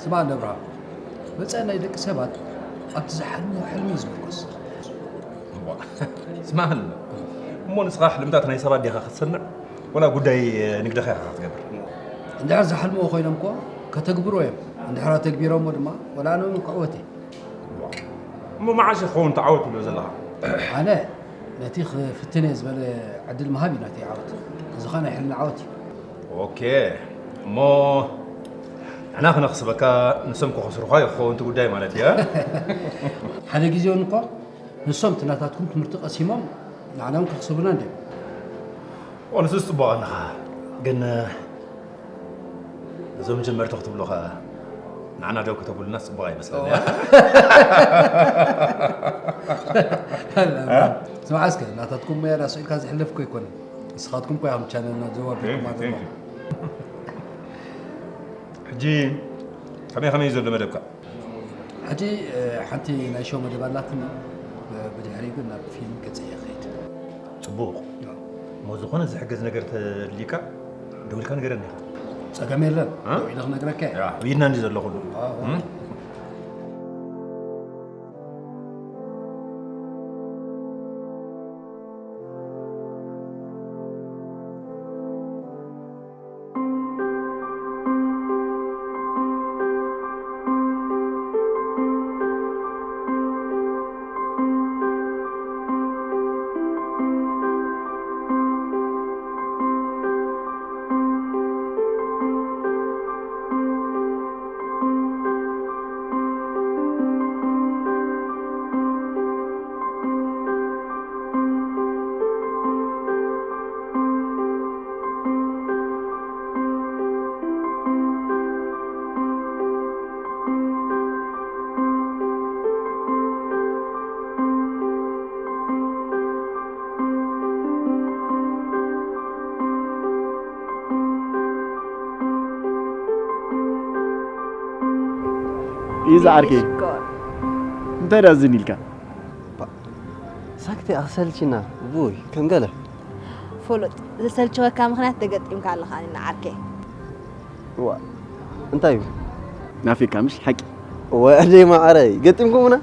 ስማዕ እንዶ ኣብርሃም፣ መጻኢ ናይ ደቂ ሰባት ኣብቲ ዝሓልምዎ ሕልሚ እዩ ዝምርኮስ። እዋ፣ ስማዕ ኣሎ። እሞ ንስኻ ሕልምታት ናይ ሰባት ዲኻ ክትሰንዕ፣ ወላ ጉዳይ ንግድኻ ኢኻ ክትገብር? እንድሕር ዝሓልምዎ ኮይኖም እኮ ከተግብርዎ እዮም። እንድሕር ኣተግቢሮምዎ ድማ፣ ወላ ኣነ እውን ክዕወት እየ። እሞ መዓስ ኢኻ ክኸውን እቲ ዓወት ትብሎ ዘለኻ? ኣነ ነቲ ክፍትን እየ ዝበለ ዕድል ምሃብ እዩ ናተይ ዓወት። እዚ ኸኣ ናይ ሕልና ዓወት እዩ። ኦኬ። እሞ ንሕና ክነኽስበካ፣ ንሶም ክኸስሩኻ እዩ ክኸውን እቲ ጉዳይ ማለት እዩ፣ እ? ሓደ ግዜ እውን እኮ ንሶም እቲ ናታትኩም ትምህርቲ ቀሲሞም ንዓና እውን ከኽስቡና እንድዮም። ኦ፣ ንሱስ ጽቡቕ ኣለኻ። ግን እዞም ጀመርቲ ክትብሉ ኸኣ ንዓና ደው ከተብሉና ጽቡቕ ኣይመስለኒ። እዋ። ስማዕ እስከ፣ ናታትኩም ሞያ ዳስ ኢልካ ዝሕለፍ እኮ ኣይኮነን። ንስኻትኩም እኮ ኢኹም ቻነልና ዘዋቢኹም ኣለኹም። ሕጂ ከመይ ከመይ እዩ ዘሎ መደብካ? ሕጂ፣ እ፣ ሓንቲ ናይ ሾው መደብ ኣላትኒ፣ እ፣ ብድሕሪኡ ግን ናብ ፊልም ገጸ እየ ክኸይድ። ጽቡቕ። እሞ ዝኾነ ዝሕገዝ ነገር ተድልዩካ፣ ደዊልካ ንገረኒ ኢኻ። ጸገም የለን። እ? ደው ኢለ ክነግረካ እየ። ያ፣ ኢድና እንዲ ዘሎ ኩሉ። ኣዎ። እም? እዩ ዝዓርከይ። ሽኮር። እንታይ ደኣ ዝን ኢልካ? ሳክቲ ኣኽሰልችና፣ ቡይ፣ ከም ገለ። ፍሉጥ፣ ዘሰልችወካ ምኽንያት ተገጢምካ ኣለኻ፣ ንዓርከይ። ዋ፣ እንታይ እዩ? ናፊካ፣ ምሽ ሓቂ? ወዲ ማዕረይ፣ ገጢምኩምና?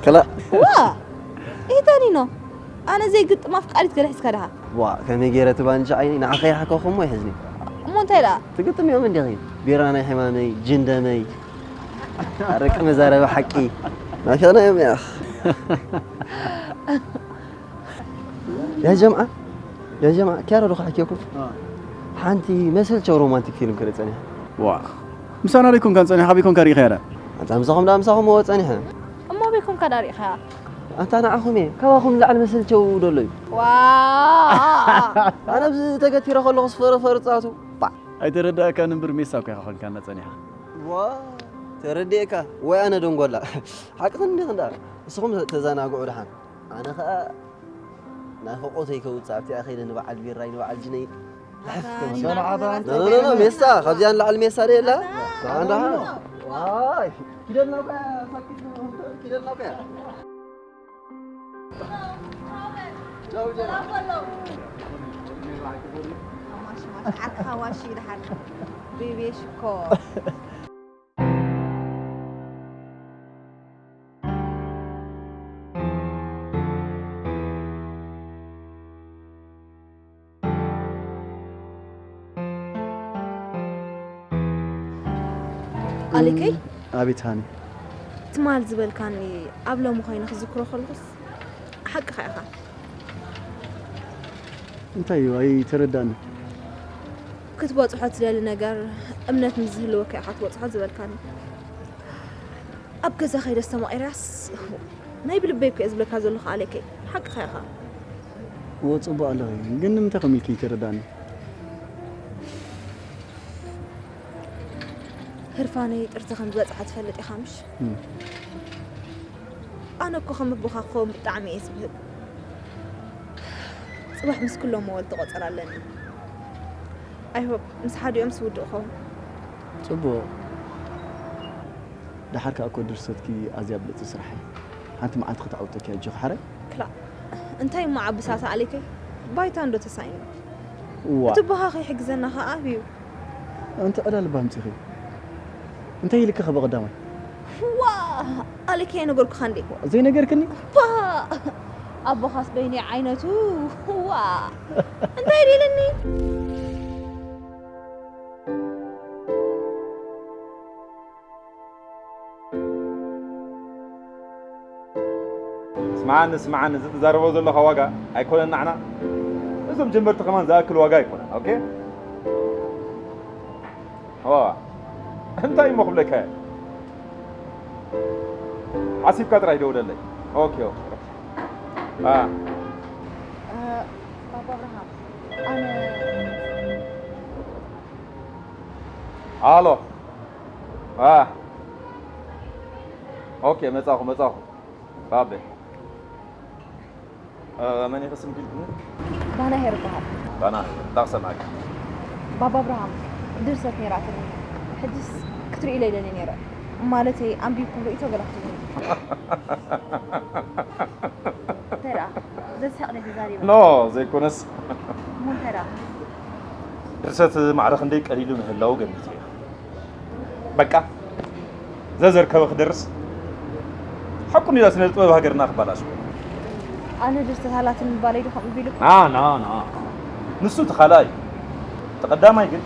ከላ። ዋ፣ ኢተኒኖ፣ ኣነ ዘይግጥም ኣፍቃሪት ገለ ሒዝካ ድኻ? ዋ፣ ከመይ ገይረ እቲ ባንጃ ዓይኒ ንዓኸ ይሓከኹ እሞ ይሕዝኒ። እሞ እንታይ ደኣ? ትግጥም እዮም እንዲኺ። ቢራ ናይ ሕማመይ፣ ጅንደመይ። ኣረቂ መዛረቢ ሓቂ። ናፊቕና እዮም ያኽ። ያ ጀምዓ፣ ያ ጀምዓ፣ ኪያሮ ዶ ክሓኪየኩም? ኣዎ። ሓንቲ መሰልቸው ሮማንቲክ ፊልም ክርኢ ጸኒሐ። ዋ፣ ምሳና ደይኮንካን ጸኒሐ፣ ኣበይ ኮንካ ርኢኻያ ደኣ? ኣንታ ምሳኹም ደኣ ምሳኹም እዎ ጸኒሐ። እሞ ኣበይ ኮንካ ደኣ ርኢኻያ? ኣንታ ንዓኹም እየ፣ ካባኹም ንላዕሊ መሰልቸው ደሎ እዩ። ዋ። ኣነ ኣብዚ ተገቲረ ከለኹስ ፈረ ፈርጻቱ። ባ። ኣይተረዳእካን እምበር ሜሳ እኮ ኢኻ ኮንካና ጸኒሓ። ዋ፣ ተረዲኤካ ወይ ኣነ ደንጎላ። ሓቅኽን እንዲኽን ደኣ። ንስኹም ተዘናግዑ ደሓን። ኣነ ኸኣ ናይ ሕቖተይ ከውጽእ ኣብቲኣ ከይደ ንበዓል ቢራይ ንበዓል ጅነይ ልሕፍ ኣታ ከብል። ኒና ሰማዕታ። ኖ፣ ኖ፣ ኖ፣ ኖ፣ ሜሳ፣ ካብዚኣ ንላዕሊ ሜሳ ዶ የላ? ኣታ ደሓን፣ ደሓን። ኖ፣ ኖ። ዋይ፣ ኪደልና እኮ እያ፣ ሳኪት ኪደልና እኮ እያ። ቻው፣ ቻው። ሰላም በሎ። ሓማሽ፣ ሓማሽ፣ ዓርካ ሓዋሽ እዩ ደሓን። ቤቤ ሽኮር። ኣሌከይ? ኣቤት ሃኒ። ትማል ዝበልካኒ ኣብ ሎሚ ኮይነ ክዝክሮ ከለኹስ ሓቅኻ ኢኻ። እንታይ እዩ? ኣይተረዳእኒ። ክትበጽሖ ትደሊ ነገር እምነት ምስ ዝህልወካ ኢኻ ትበጽሖ ዝበልካኒ። ኣብ ገዛ ከይደ ኣስተማቒረያስ፣ ናይ ብልበይ እኮ እየ ዝብለካ ዘለኹ ኣሌከይ። ሓቅኻ ኢኻ። እወ፣ ጽቡቕ ኣለኺ። ግን ንምንታይ ከምኡ ኢልኪ ይተረዳእኒ? ህርፋነይ ጥርቲ ከም ዝበጽሓ ትፈልጥ ኢኻ ምሽ? እም። ኣነ እኮ ከም ኣቦኻ ክኸውን ብጣዕሚ እየ ዝብህግ። ጽባሕ ምስ ኩሎም መወልቲ ቆጸራ ኣለኒ። I hope ምስ ሓዲኦም ስውድእ ክኸውን። ጽቡቕ። ደሓር ከኣ እኮ ድርሰትኪ ኣዝያ ብልጽቲ ስራሕ እያ። ሓንቲ መዓልቲ ከተዕውተኪ ኣጆኺ ሓራይ። ክላእ። እንታይ እሞ ዓብሳታ ኣሌከይ? ባይታ እንዶ ተሳኢኑ። እዋ። እቲ ኣቦኻ ከይሕግዘና ከኣ ኣብዩ። ኣንቲ ዕላል እባ ኣምጺኺ። እንታይ ኢልኪ ከ ብቐዳማይ? ዋ! ኣሌከይ ኣይነገርኩኻን ድየ? ዘይነገርክኒ? ባ! ኣቦኻስ በይነይ ዓይነቱ። ዋ! እንታይ ድዩ ኢልኒ? ስምዓኒ፣ ስምዓኒ፣ እዚ ትዛረቦ ዘለኻ ዋጋ ኣይኮነን ንዓና። እዞም ጀመርቲ ከማን ዝኣክል ዋጋ ኣይኮነን። ኦኬ? ዋ፣ እንታይ እሞ ክብለካ እየ? ሓሲብካ ጥራይ ደውለለይ። ኦኬ፣ ኦኬ፣ ኦኬ። አ። እ፣ ባባ ኣብርሃም፣ ኣነ ኣሎ። አ። ኦኬ፣ መጻኹ፣ መጻኹ። ባቤ። እ፣ መን ኢኺ ስምኪ ኢልክኒ? ባና ሄር እበሃል። ባና ሄር፣ እንታይ ክሰምዓኪ? ባባ ኣብርሃም፣ ድርሰት ነይራትኒ። ሕጅስ ክትርእይለይ ደልየ ነይረ። ማለተይ፣ ኣንቢብኩም ርእይቶ ገለ ክትብሉ። እንታይ ደኣ? ዘስሕቕ ድየ ተዛሪበ? ኖ፣ ዘይኮነስ። እሞ እንታይ ደኣ? ድርሰት ማዕረ ክንደይ ቀሊሉ ምህላዉ ገሚተ እየ። በቃ፣ ዘዘርከበ ክደርስ። ሓቁ እንዲዳ ስነ ጥበብ ሃገርና ክባላሽ። ኣነ ድርሰት ሃላትኒ ምባለይ ዶ ከምኡ ቢሉ? ና፣ ና፣ ና። ንሱ እቲ ካልኣይ እዩ። እቲ ቀዳማይ ግን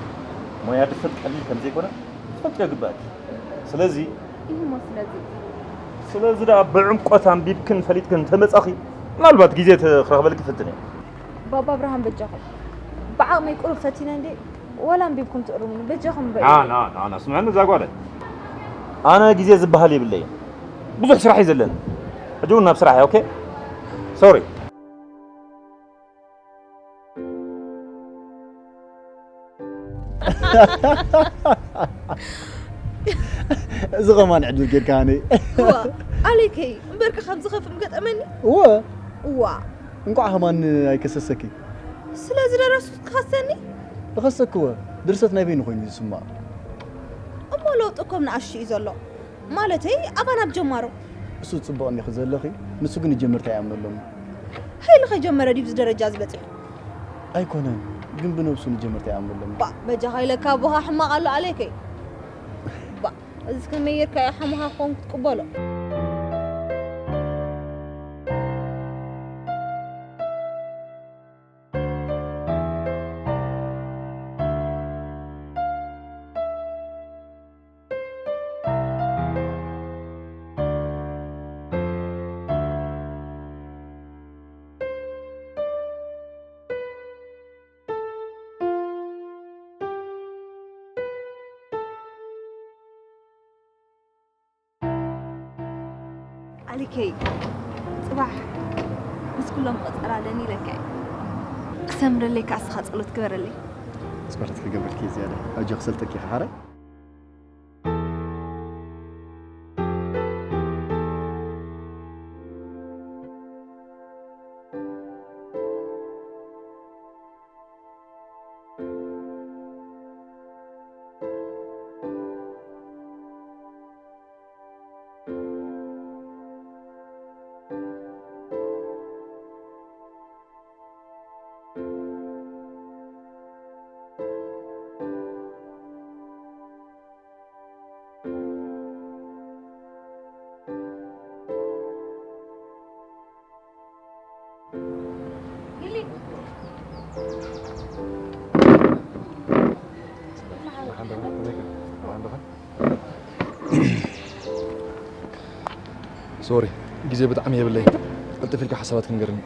ሞያ ድርሰት ቀሊል ከም ዘይኮነ ክትፈልጥዮ ግባእኪ። ስለዚ እዩ እሞ ስለዚ። ስለዚ ደኣ ብዕምቆት ኣንቢብክን ፈሊጥክን እንተመጻኺ፣ ምናልባት ግዜ ተ-፣ ክረኽበልኪ ፍትን እየ። ባባ ኣብርሃም በጃኹም። ብዓቕመይ ቁሩብ ፈቲነ እንዴ፣ ዋላ ኣንቢብኩም ትእርሙኒ፣ በጃኹም እምበይ። ና፣ ና፣ ና፣ ና፣ ስምዕኒ እዛ ጓለይ። ኣነ ግዜ ዝበሃል የብለይን። ብዙሕ ስራሕ እዩ ዘለኒ። ሕጂ እውን ናብ ስራሕ እየ፣ ኦኬ? ሶሪ። እዚ ኸማን ዕድል ጌርካኒ። እዋ፣ ኣሌከይ፣ እምበርከ ከምዚ ኸፍእ ምገጠመኒ። እወ። እዋ። እንቋዕ ኸማን ኣይከሰሰኪ። ስለ ዝደረሱ ትኸሰኒ? እኸሰኪ እወ። ድርሰት ናይ በይኑ ኮይኑ እዩ ዝስማዕ። እሞ ለውጢ እኮ ኣብ ንኣሽቱ እዩ ዘሎ። ማለተይ፣ ኣባና ኣብ ጀማሮ። እሱ ጽቡቕ እኒኺ ዘለኺ፣ ንሱ ግን ንጀመርቲ ኣይኣምነሎምን። ሃይሉ ከይጀመረ ድዩ ኣብዚ ደረጃ እዚ በጺሑ? ኣይኮነን፣ ግን ብነብሱ ንጀመርቲ ኣይኣምነሎምን። ባ፣ በጃኻ ኢለካ ኣቦኻ ሕማቕ ኣሎ ኣሌከይ። ባ፣ እዚስ ከመይ ጌርካ እዩ ሓሙኻ ክኸውን ክትቅበሎ? ኣሊከይ፣ ጽባሕ ምስ ኩሎም ቆጸራ ኣለኒ ኢለካ እየ። ክሰምረለይ ከኣ እስኻ ጸሎት ግበረለይ። ጸሎት ክገብረልኪ እየ ዝያዳ። ኣጆኺ ክሰልጠኪ እየ ሓራይ። ሶሪ፣ ግዜ ብጣዕሚ የብለይ። ቅልጥፍ ኢልካ ሓሳባትኪ ንገርኒ።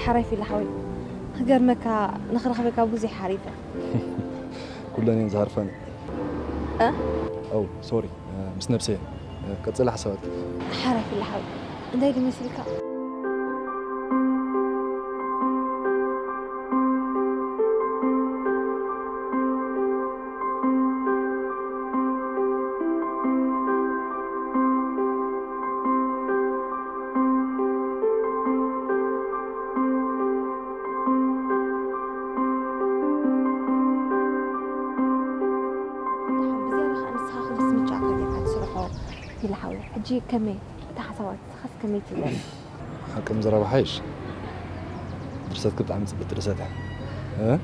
ሓራይ ፊላ ሓወይ፣ ክገርመካ፣ ንኽረኽበካ ብዙሕ ሓሪፈ። ኩለን እየን ዝሃርፋኒ። እ? ኦ፣ ሶሪ፣ ምስ ነብሰይ እየ። ቀጽላ ሓሳባትኪ። ሓራይ ፊላ ሓወይ፣ እንታይ ድዩ መሲልካ? ፊል ሓወይ፣ ሕጂ ከመይ እታ ሓሳባት ንስኻስ ከመይ ትብለኒ? ሓቂ ምዝራብ ሓይሽ። ድርሰትኪ ብጣዕሚ ጽብቕቲ ድርሰት እያ። እ?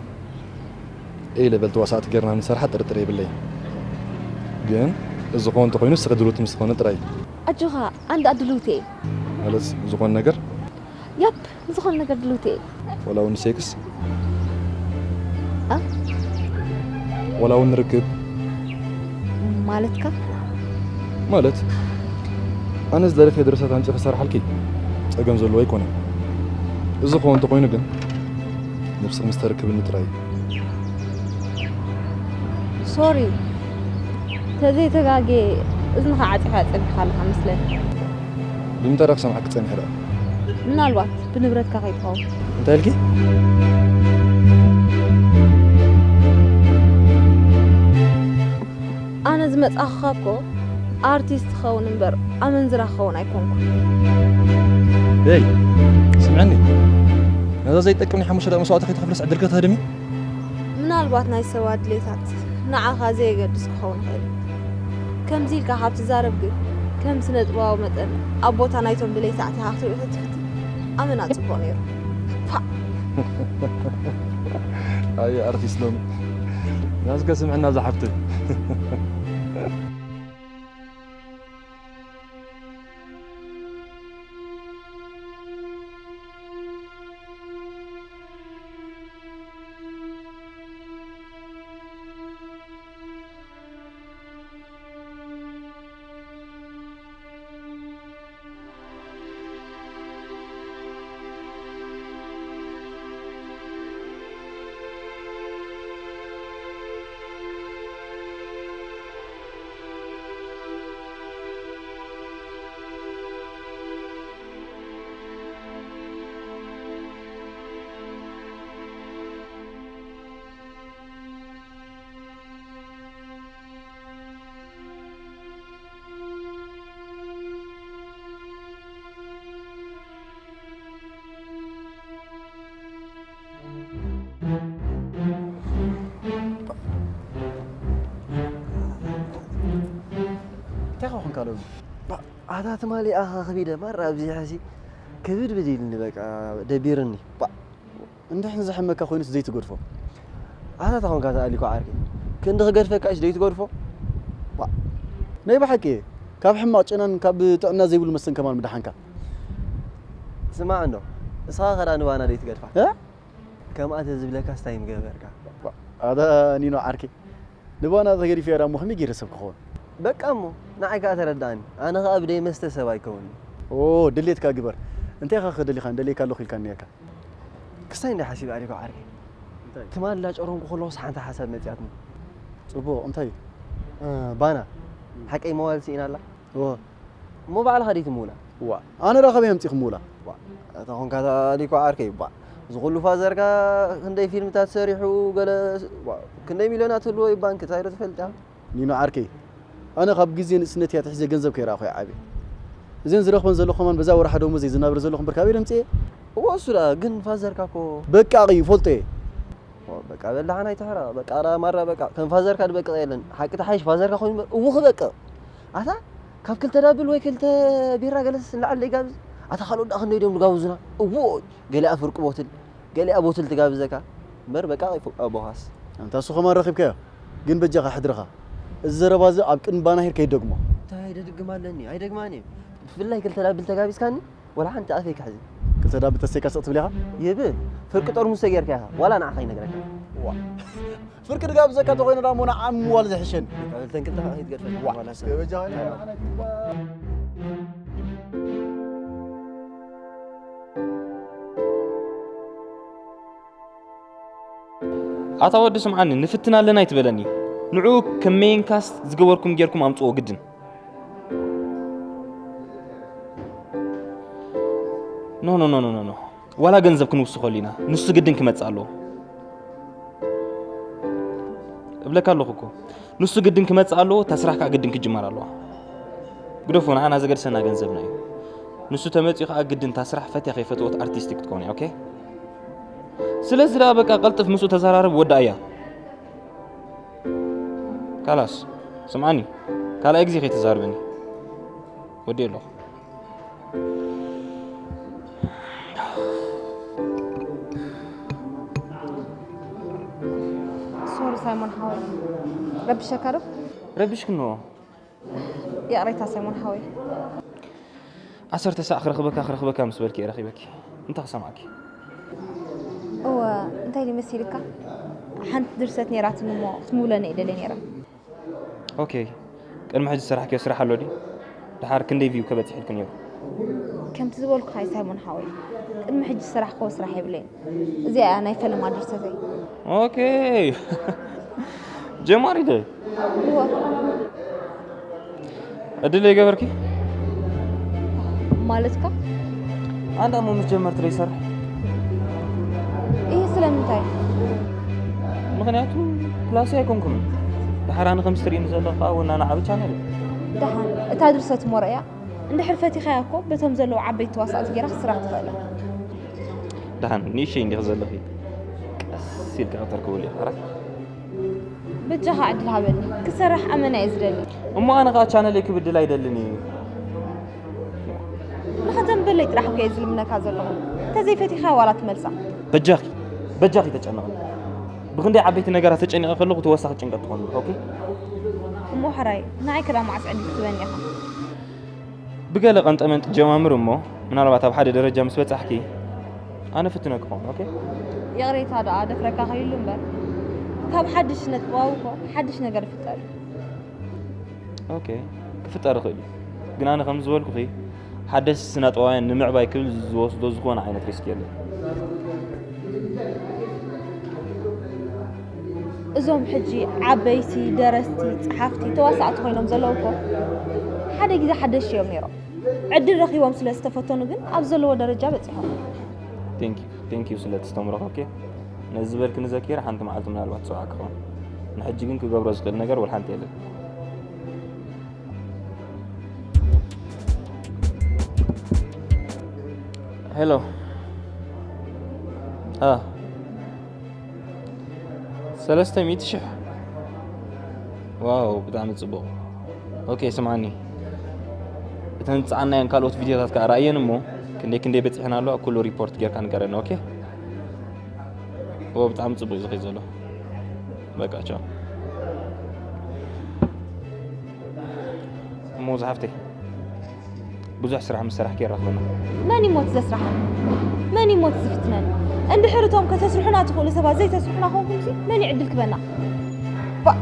ኤ ለበል ተዋሳእቲ ጌርና ንሰርሓ ጥርጥር የብለይ። ግን እዚ ዝኾን እንተኾይኑ ንስኺ ድልውቲ ምስ ዝኾነ ጥራይ። ኣጆኻ፣ ኣንድ ኣድልውቲ እየ። ማለት ዝኾነ ነገር? ያፕ፣ ዝኾነ ነገር ድልውቲ እየ። ወላ እውን ሴክስ? እ? ወላ እውን ርክብ? ማለትካ? ማለት ኣነ ዝደለኽዮ ድርሰት ኣምፂ ክሰርሓልኪ ፀገም ዘለዎ ኣይኮነን። እዚ ክኸውን እንተኾይኑ ግን ነብስኺ ምስ ተርክብኒ ጥራይ። ሶሪ፣ ተዘይተጋጌ እዝንኻ ዓፂኻ ጸኒሕካ ኣለኻ መስለኒ። ብምንታይ ዳ ክሰምዓኪ ጸኒሐ ደኣ? ምናልባት ብንብረትካ ከይትኸውን። እንታይ ኢልኪ? ኣነ ዝመጻኹኻ እኮ ኣርቲስት ክኸውን እምበር ኣመንዝራ ክኸውን ኣይኮንኩን። ደይ፣ ስምዕኒ። ነዛ ዘይጠቅም ናይ ሓሙሽተ ደቂቕ መስዋእቲ ከይትኸፍልስ ዕድልኪ ተህድሚ? ምናልባት ናይ ሰባት ድሌታት ንዓኻ ዘየገድስ ክኸውን ይኽእል እዩ። ከምዚ ኢልካ ካብ ትዛረብ ግን፣ ከም ስነ ጥበባዊ መጠን ኣብ ቦታ ናይቶም ድሌት ኣእቲኻ ክትሪኦ ተትፍትን ኣመና ጽቡቕ ነይሩ። ፋዕ! ኣየ ኣርቲስት ሎሚ። ናስከ ስምዕና ዝሓፍተይ። እንታይ ኮንካ ሎሚ? ኣታ ትማሊ ኣኻ ከቢደ ማራ ኣብዚ ሕዚ ክብድ ብድ ኢልኒ በቃ ደቢርኒ። ባ እንድሕን ዘሕመካ ኮይኑስ ዘይትገድፎ። ኣታ ታኾንካ ተኣሊኮ ዓርኪ። ክንዲ ክገድፈካ እሽ ዘይትገድፎ። ባ ናይ ብሓቂ ካብ ሕማቕ ጨናን ካብ ጥዕና ዘይብሉ መስተን ከማን ምድሓንካ። ስማዕ እንዶ፣ እስኻ ከዳ ንባና ዘይትገድፋ። እ? ከምኣ ተዝብለካስ ታይ ምገበርካ? ኣታ ኒኖ ዓርከይ፣ ንባና ተገዲፈ እያ እሞ ከመይ ገይረ ሰብ ክኸውን? በቃ እሞ፣ ንዓይ ከኣ ተረድኣኒ። ኣነ ከኣ ብደይ መስተ ሰብ ኣይከውንን። ኦ፣ ድሌትካ ግበር። እንታይ ኢኻ ክደሊኻ? ንደልየካ ኣለኹ ኢልካኒ ነይርካ። ክስታይ እንዳ ሓሲብ ኣሪኮ ዓርከይ። እንታይ? ትማሊ እንዳጨረምኩ ከለኹስ ሓንቲ ሓሳብ መጺኣትኒ። ጽቡቕ፣ እንታይ? እ፣ ባና። ሓቀይ ሞባይል ስኢና ኣላ። እወ። እሞ ባዕልኻ ደይ ትምውላ? ዋ፣ ኣነ ደኣ ካበይ ኣምጺእ ክምውላ? ዋ፣ እታ ኾንካ እታ ሊኮ ዓርከይ፣ ባ፣ እዚ ኩሉ ፋዘርካ ክንደይ ፊልምታት ሰሪሑ፣ ገለ፣ ዋ፣ ክንደይ ሚልዮናት ህልዎ እዩ ባንክ፣ እንታይ ዶ ትፈልጥ ኢኻ? ኒኖ ዓርከይ፣ ኣነ ካብ ግዜ ንእስነት እየ ኣትሒዘ ገንዘብ ከይረኣኹ እየ ዓብየ። እዘን ዝረኽበን ዘለኹ ከማን በዛ ወርሓ ደሞዘይ ዝናበር ዘለኹ እምበር ካበይ ደምፅየ? እዎ፣ እሱ ደኣ ግን ፋዘርካ እኮ በቃ ይፈልጦ እየ። ኦ፣ በቃ በላዕና ኣይትሕረቕ። በቃ ራ ማራ በቃ ከም ፋዘርካ ድበቅቕ የለን። ሓቂ ተሓይሽ ፋዘርካ ኮይኑ እምበር እዉ ክበቅቕ። ኣታ ካብ ክልተ ዳብል ወይ ክልተ ቢራ ገለስ ንላዕሊ ዘይጋብዝ። ኣታ ካልኦት ደኣ ክንደይ ድዮም ዝጋብዙና? እዎ ገሊኣ ፍርቂ ቦትል፣ ገሊኣ ቦትል ትጋብዘካ። እምበር በቃ ይፎ-፣ ኣቦኻስ። ኣንታ እሱ ከማን ረኺብካዮ። ግን በጃኻ ሕድርኻ። እዚ ዘረባ እዚ ኣብ ቅድሚ ባና ሄድ ከይትደግሞ። እንታይ ደድግም ኣለኒ? ኣይደግማን እየ። ብፍላይ ክልተ ዳብል ተጋቢዝካኒ። ወላ ሓንቲ ኣፈይ ክሕዚ። ክልተ ዳብል ተሰይካ ስቕ ትብል ኢኻ? ይብል። ፍርቂ ጠርሙስ ተጌርካ ኢኻ። ዋላ ንዓኻ ይነግረካ። ዋ። ፍርቂ ድጋብዘካ ተኾይኑ ደኣ እሞ ንዓ ምዋል ዝሕሸኒ። በቃ በል ተንቅልጥኻ ከይትገድፈኒ። ዋ። ዋላ ሰብ። በጃኻ ኣታ ወዲ ስምዓኒ፣ ንፍትን ኣለና ኣይትበለኒ። ንዕኡ ከም ሜን ካስት ዝገበርኩም ጌርኩም ኣምጽዎ ግድን። ኖ፣ ኖ፣ ኖ፣ ኖ፣ ኖ፣ ኖ። ዋላ ገንዘብ ክንውስኸሉ ኢና። ንሱ ግድን ክመጽእ ኣለዎ። እብለካ ኣለኹ እኮ። ንሱ ግድን ክመጽእ ኣለዎ፣ እታ ስራሕ ከኣ ግድን ክጅመር ኣለዋ። ግደፎ፣ ንዓና ዘገድሰና ገንዘብና እዩ። ንሱ ተመጺኡ ከኣ ግድን እታ ስራሕ ፈትያ ከይፈትወት ኣርቲስቲክ ክትኮን እያ፣ ኦኬ? ስለዚ ደኣ በቃ ቀልጥፍ ምስኡ ተዘራረብ ወዳእያ። ካላስ፣ ስምዓኒ፣ ካልኣይ ግዜ ከይተዛርበኒ። ወዲ ኣለኹ። ሶሪ ሳይሞን ሓወይ፣ ረቢሸካ ዶ? ረቢሽክኖ። ይቕሬታ ሳይሞን ሓወይ። ዓሰርተ ሳዕ ክረኽበካ ክረኽበካ ምስ በልኪ እየ ረኺበኪ። እንታይ ክሰማዕኪ? እወ፣ እንታይ ድዩ መሲልካ? ሓንቲ ድርሰት ነይራትኒ እሞ ክትምብለኒ እየ ደልየ ነይረ። ኦኬ፣ ቅድሚ ሕጂ ዝሰራሕክዮ ስራሕ ኣሎ ድዩ? ድሓር ክንደይ ቪው ከ በፂሕልኪ ነይሩ? ከምቲ ዝበልኩኻ እዩ ሳይሞን ሓወይ፣ ቅድሚ ሕጂ ዝሰራሕክዎ ስራሕ የብለይን። እዚኣ እያ ናይ ፈለማ ድርሰተይ። ኦኬ፣ ጀማሪ ደ እወ። እድል ይገበርኪ ማለትካ? ኣንዳ እሞ ምስ ጀመርቲ ደይሰርሕ ይህ ስለምንታይ? ምክንያቱ ክላሲ ኣይኮንኩምን። ድሓር ኣነ ከም ስትሪም ዘለካ ወናና ዓቢ ቻነል እዩ። ደሓን እታ ድርሰት እሞ ረእያ እንድሕር ፈቲኻያ እኮ በቶም ዘለዉ ዓበይቲ ተዋሳእቲ ጌራ ክትስራሕ ትኽእል እያ። ደሓን ንእሽተይ እንዲኺ ዘለኺ ቀስ ኢልካ ክተርክብሉ ኢኻ። በጃኻ ዕድል ሃበኒ ክሰርሕ ኣመና እየ ዝደሊ። እሞ ኣነ ከዓ ቻነለይ ክብድል ኣይደልን እዩ። ንኸተንበለይ ጥራሕ እኮ እየ ዝልምነካ ዘለኹ። እንተዘይፈቲኻ ዋላ ትመልሳ። በጃኺ በጃኺ ተጨነቕኒ። ብክንደይ ዓበይቲ ነገራት ተጨኒቐ ከለኹ ተወሳኺ ጭንቀት ትኾን። ኦኬ እሞ ሕራይ ንዓይ ከዳ መዓስ ዕድል ክትበኒ ኢኻ? ብገለ ቀንጠመንጢ ጀማምር እሞ ምናልባት ኣብ ሓደ ደረጃ ምስ በጻሕኪ ኣነ ፍትነኪ ኾን። ኦኬ ይቕሬታ ደኣ ደፍረካ ከይሉ እምበር ካብ ሓድሽ ነጥባዊ እኮ ሓድሽ ነገር ይፍጠር እዩ። ኦኬ ክፍጠር ይኽእል እዩ። ግን ኣነ ከም ዝበልኩኺ ሓደስቲ ስነጥባውያን ንምዕባይ ክብል ዝወስዶ ዝኾነ ዓይነት ሪስክ የለን። እዞም ሕጂ ዓበይቲ ደረስቲ፣ ጸሓፍቲ፣ ተዋሳእቲ ኮይኖም ዘለዉ እኮ ሓደ ግዜ ሓደሽቲ እዮም ነይሮም። ዕድል ረኺቦም ስለ ዝተፈተኑ ግን ኣብ ዘለዎ ደረጃ በጺሖም። Thank you thank you ስለ ተስተምሮ። ኦኬ ነዚ ዝበልክኒ ዘኪረ ሓንቲ መዓልቲ ምናልባት ዝሰምዓኪ ክኸውን። ንሕጂ ግን ክገብሮ ዝኽእል ነገር ወላ ሓንቲ የለን። ሄሎ አ ሰለስተ ሚእቲ ሽሕ። ዋው ብጣዕሚ ጽቡቕ። ኦኬ ስምዓኒ፣ እተን ዝጸዓናየን ካልኦት ቪድዮታት ከዓ ረኣየን እሞ ክንደይ ክንደይ በጺሕና ኣለዋ ኩሉ ሪፖርት ጌርካ ንገረኒ። ኦኬ ኦ ብጣዕሚ ጽቡቕ እዩ ዝኸይድ ዘሎ። በቃ ቻው። እሞ ዝሓፍተይ ብዙሕ ስራሕ ምስ ሰራሕኪ የራኽበና። መን ይሞት ዘስራሓኒ? መን ይሞት ዝፍትነኒ? እንድሕር እቶም ከተስርሑና ትኽእሉ ሰባት ዘይተስርሑና ኮንኩም ሲ መን እዩ ዕድል ክበና? ባ-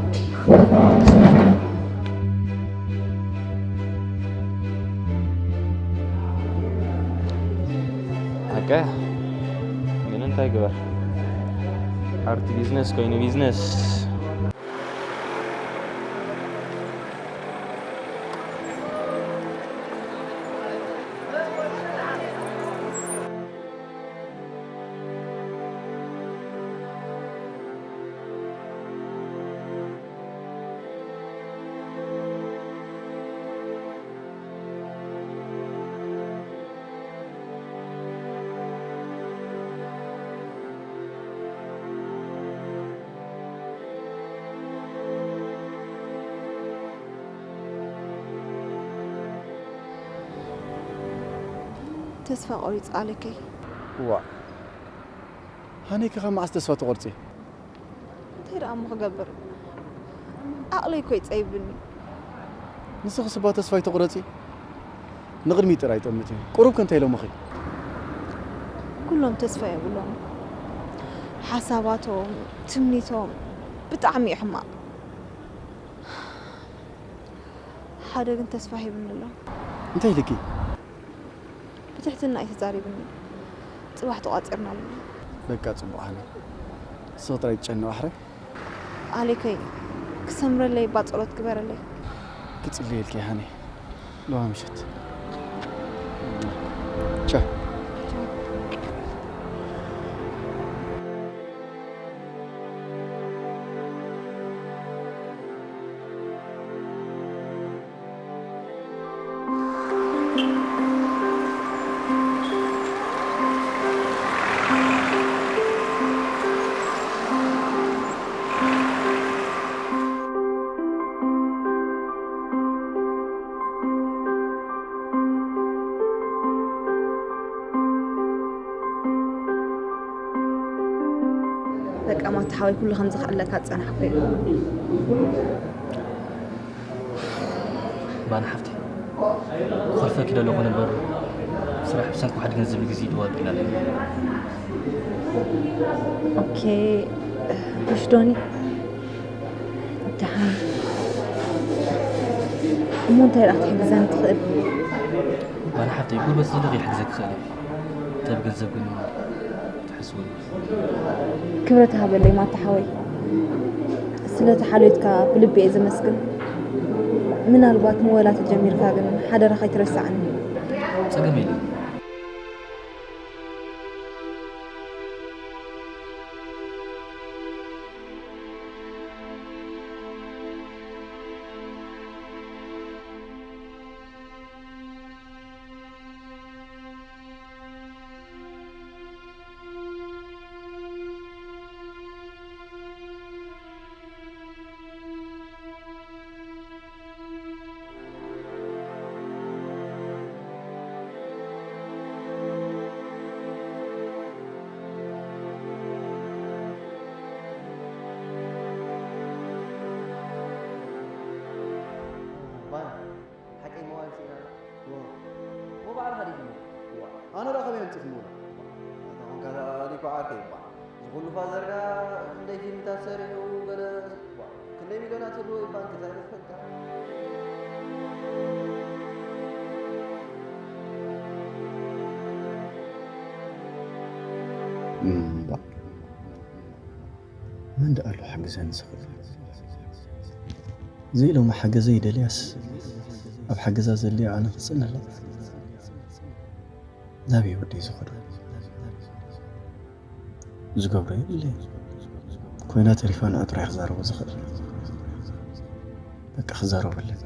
ሓቀ ግን እንታይ ግበር ኣርቲ ቢዝነስ ኮይኑ ቢዝነስ። ተስፋ ቆሪጸ ኣለከይ። ዋ ሃኒ ከ ካብ መዓስ ተስፋ ትቆርጺ? እንታይ ደኣ እሞ ክገብር? ዓቕለይ እኮ ይጸይብኒ። ንስኺ ስባ ተስፋ ይትቑረጺ። ንቕድሚት ጥራይ ጠምቲ። ቁሩብ ከ እንታይ ኢሎምኺ? ኩሎም ተስፋ የብሎም። ሓሳባቶም፣ ትምኒቶም ብጣዕሚ እዩ ሕማቕ። ሓደ ግን ተስፋ ሂብኒ ኣሎ። እንታይ ኢልኪ? ብትሕትና እዩ ተዛሪብኒ። ጽባሕ ተቋጺርና ኣሎ። በቃ ጽቡቕ ሃኒ። ንስኺ ጥራይ ትጨነቂ ዋሕረ። ኣሌከይ ክሰምረለይ እባ ጸሎት ግበረለይ። ክጽልየልኪ ሃኒ። ሎማ ምሸት። ቻው። እቲ ሓወይ ኩሉ ከም ዝኽኣለካ ዝጸናሕኩ እየ። ባና ሓፍቲ ክኸልፈኪ ደለኹ ነበር ስራሕ ብሰንኪ ዋሕድ ገንዘብ ግዜ ይደዋል ብላ ኣለኒ። ኦኬ፣ እሺ ዶኒ፣ ደሓን እሞ እንታይ ደኣ ክትሕግዘኒ ትኽእል? ባና ሓፍቲ ጉልበት ዘለኺ ይሕግዘኪ ክኽእል እየ። እንታይ ብገንዘብ ግን ትሕስቡ? ክብረት ሃበለይ ማታ ሓወይ፣ ስለቲ ሓልዮትካ ብልቢ እየ ዘመስግን። ምናልባት ምወላ ተጀሚርካ ግን ሓደራ ከይትረስዓኒ። ጸገም የለን። ባን ሓቀይ መዋል ስኢና እሞ ባዕልኻ ዲኹም ኣነ ዳ ከመይ ኣምፅእክምዎ ኣታ ኮንካ ሊኮ ዓርከይ እባ ዝኹሉ ፋዘርካ ክንደይ ፊልምታት ሰሪሑ ገለ ክንደይ ሚልዮናት ህልዎ እዩ ባንክ እንታይ ይፈልካ እምባ መን ደኣ ኣሎ ሓግዘኒ ዝኽእል? ዘይሎሚ ሓገዘይ ደልያስ ኣብ ሓገዛ ዘድልያ ኣነ ክጽንሕ ኣለኒ። ናበይ ወደይ ዝኸዶ? ዝገብሮ የብለይ። ኮይና ተሪፋ ንዑ ጥራይ ክዛረቦ ዝኽእል። በቃ ክዛረቦ ኣለኒ።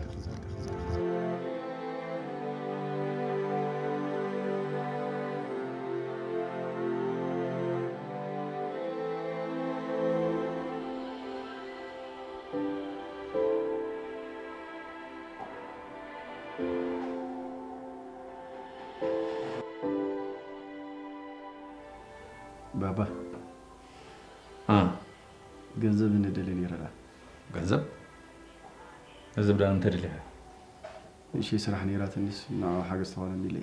ባባ እ ገንዘብ ንደሊ ነይረ ዳ ገንዘብ ገንዘብ ዳ እንተ ደሊኻ እሺ ስራሕ ነይራትኒስ ንዓ ሓገዝ ተዋለኒ ኢለ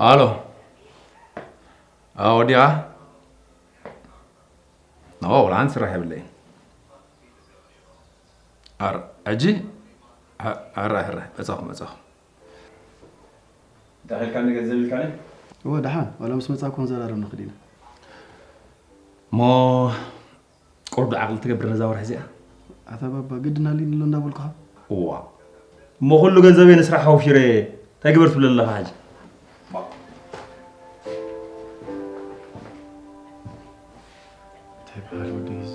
ኣሎ ኣዎ ወዲኣ ኖ ወላ ሓንቲ ስራሕ የብለይን ኣር ሕጂ ሕራይ ሕራይ መጻኹ መጻኹ እንታይ ኢልካኒ ገንዘብ ኢልካኒ እወ ደሓን ዋላ ምስ መጻእኩ ክንዘራረብ ንኽእል ኢና እሞ ቁሩብ ዓቕሊ ትገብር ነዛ ወርሒ እዚኣ ኣታ ባባ ግድን ኣልዩኒ ኣሎ እንዳበልኩኻ እዋ እሞ ኩሉ ገንዘበይ ንስራሕ ኣውፊረ እንታይ ግበር ትብል ኣለኻ ሕጂ እንታይ በሃል ወዲ እዚ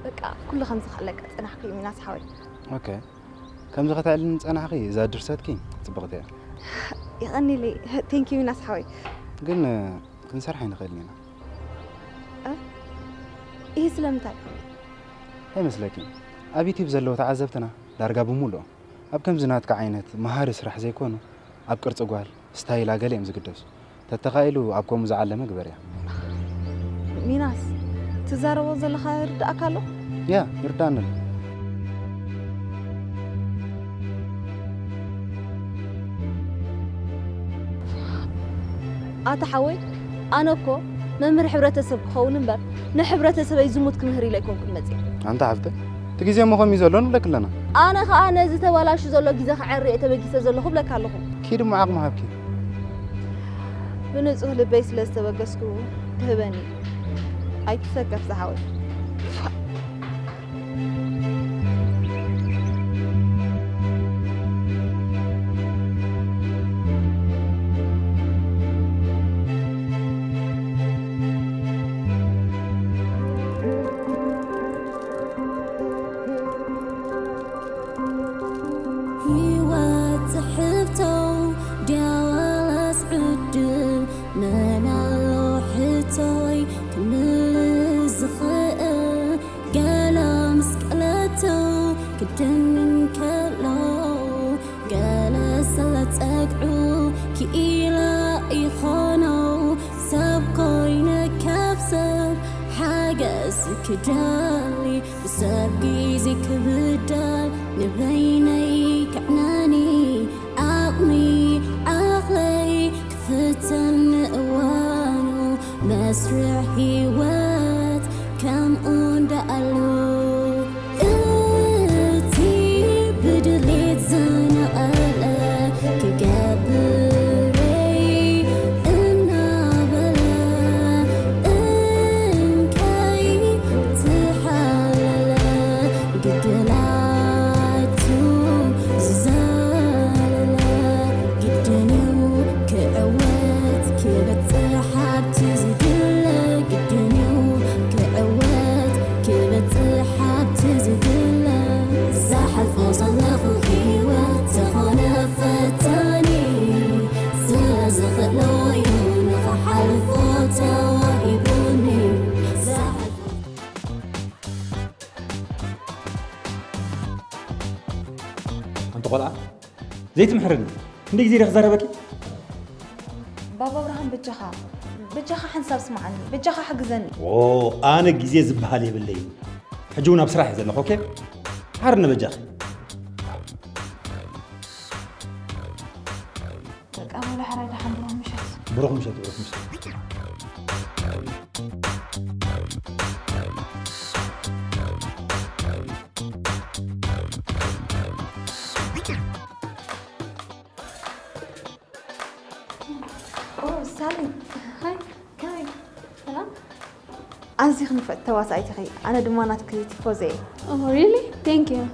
በቃ ኩሉ ከም ዝኽኣለካ ጽናሕኩ እዩ ሚናስ ሓወይ። ኦኬ ከምዚ ከተዕልኒ ዝጸናሕኺ እዛ ድርሰትኪ ጽብቕቲ እያ። የቐኒለይ። Thank you ሚናስ ሓወይ። ግን ክንሰርሕ ኣይንኽእልን ኢና። ይህ ስለምንታይ? ኣይመስለኪ ኣብ ዩቲብ ዘለዉ ተዓዘብትና ዳርጋ ብምሉኦም ኣብ ከምዚ ናትካ ዓይነት መሃሪ ስራሕ ዘይኮኑ ኣብ ቅርጺ ጓል፣ ስታይላ ገለ እዮም ዝግደሱ። ተተኻኢሉ ኣብ ከምኡ ዝዓለመ ግበርያ። ሚናስ ትዛረቦ ዘለኻ ይርድኣካ ኣሎ? ያ ይርዳኒ ኣሎ። ኣታ ሓወይ ኣነ እኮ መምህር ሕብረተሰብ ክኸውን እምበር ንሕብረተሰበይ ዝሙት ክምህር ኢለ ኣይኮንኩን መፅየ። ኣንታ ሓፍተ እቲ ግዜ እሞ ከምኡ ዘሎ ንብለኪ ኣለና። ኣነ ከዓ ነዚ ተባላሹ ዘሎ ግዜ ክዐሪ እየ ተበጊሰ ዘለኹ እብለካ ኣለኹ። ኪድ እሞ ዓቕሚ ሃብኪ። ብንፁህ ልበይ ስለ ዝተበገስኩ ክህበኒ እዩ። ኣይትሰከፍ ዝሓወይ። ክኢላ ይኾኖ ሰብ ኮይነ ካብ ሰብ ሓገዝ ክደሊ፣ ብሰብ ግዜ ክብደል፣ ንበይነይ ክዕነኒ ዓቕሚ ዓቕለይ ክፍተን እዋኑ፣ መስርሕ ህይወት ከምኡ እንዳኣሉ፣ እቲ ብድሌት ዝነቐለ ክገብረይ እናበለ፣ እንከይ ትሓለለ፣ ግድላቱ ዝዘለለ፣ ግድን እዩ ክዕወት ክበጽሕ ኣብቲ ዝድለ፣ ግድን እዩ ክዕወት ክበጽሕ ኣብቲ ዝድለ። ዝሓልፎ ዘለኹ ህይወት ተኾነ ፈታኒ፣ ስለ ዝኽእሎ እዩ ንኽሓልፎ ተዋሂቡኒ። ዝሓልፎ ኣንቲ ቆልዓ ዘይትምሕርኒ፣ ክንደይ ግዜ ኢለ ክዛረበኪ? ባባ ኣብርሃም፣ በጃኻ፣ በጃኻ ሓንሳብ ስምዓኒ፣ በጃኻ ሓግዘኒ። ኦ፣ ኣነ ግዜ ዝበሃል የብለይን። ሕጂ እውን ኣብ ስራሕ እየ ዘለኹ። ኦኬ፣ ሓርኒ በጃኺ። በቃ በሉ፣ ሕራይ ደሓን፣ ብሩኽ ምሸት። ብሩኽ ምሸት፣ ብሩኽ ምሸት። ኦ ሳሊ፣ ሃይ፣ ከመይ? ሰላም? ኣዝኺ ንፍዕቲ ተዋሳኢት ኢኺ፣ ኣነ ድማ ናትኪ ቲፎዞ እየ። Oh, really? Thank you.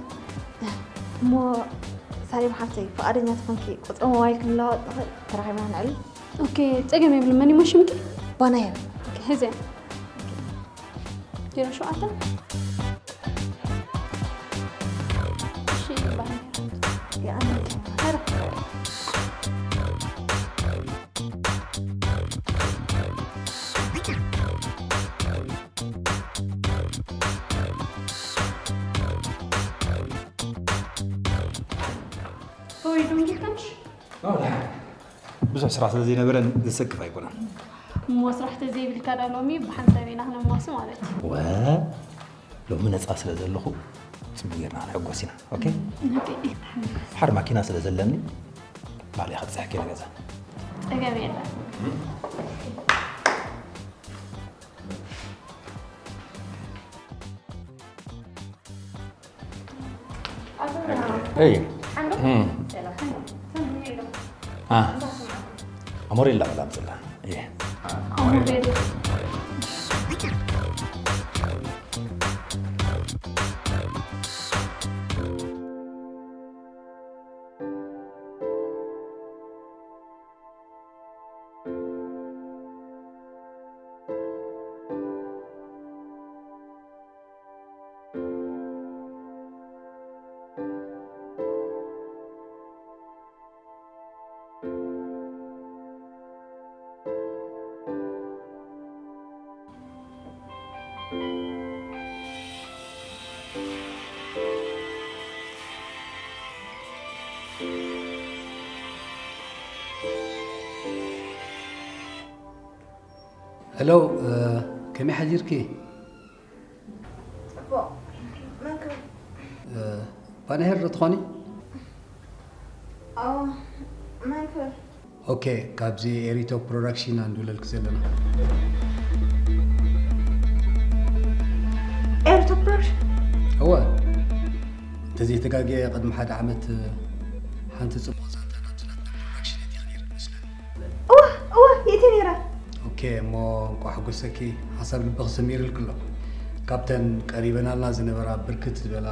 እሞ ሳሌም ሓፍተይ፣ ፍቓደኛ ተኾንኪ ቁጽሪ ሞባይል ክንለዋወጥ ንኽእል? ተራኺብና ነዕልል። Okay, ጸገም የብሉን። መን እዩ ሽምኪ? ባናየር። Okay, ሕዝያ። ዜሮ ሸውዓተ። እሺ፣ ባናየር። የቐንየለይ። ኧረ። ሆይ ዶንጌ ከምሽ? ብዙሕ ስራሕ ስለ ዘይነበረን ዘሰክፍ ኣይኮነን። እሞ ስራሕ ተዘይብልካ ዳ ሎሚ ብሓንሳብ ኢና ክነማሱ ማለት እዩ። ወ ሎሚ ነፃ ስለ ዘለኹ ፅቡቅ ጌርና ክንሕጎስ ኢና። ኦኬ? ኦኬ። ሓር ማኪና ስለ ዘለኒ ባዕለይ ከብፅሐኪ ንገዛ። ጸገም የለን። Hey. እ። አ። ኣሞሬላ በላ ኣምፅላ። እየ። ሄሎ፣ ከመይ ሓዲርኪ? ጽቡቕ። መን ክብል? ባንሄር ዶ ትኾኒ? ኣዎ፣ መን ክብል? ኦኬ፣ ካብዚ ኤሪቶ ፕሮዳክሽን ኢና ንድውለልኪ ዘለና። ኤሪቶ ፕሮዳክሽን? እወ፣ እንተዘይተጋግየ ቅድሚ ሓደ ዓመት ሓንቲ ጽቡቕ ዛንታ ናብዚ ናትና ፕሮዳክሽን የእቲኺ ነይርኪ መስለኒ። እወ፣ እወ፣ የእትየ ነይረ። ኦኬ፣ እሞ እንቋዕ ሓጎሰኪ። ሓሳብ ልብኺ ሰሚሩልኪ ኣሎ። ካብተን ቀሪበናልና ዝነበራ ብርክት ዝበላ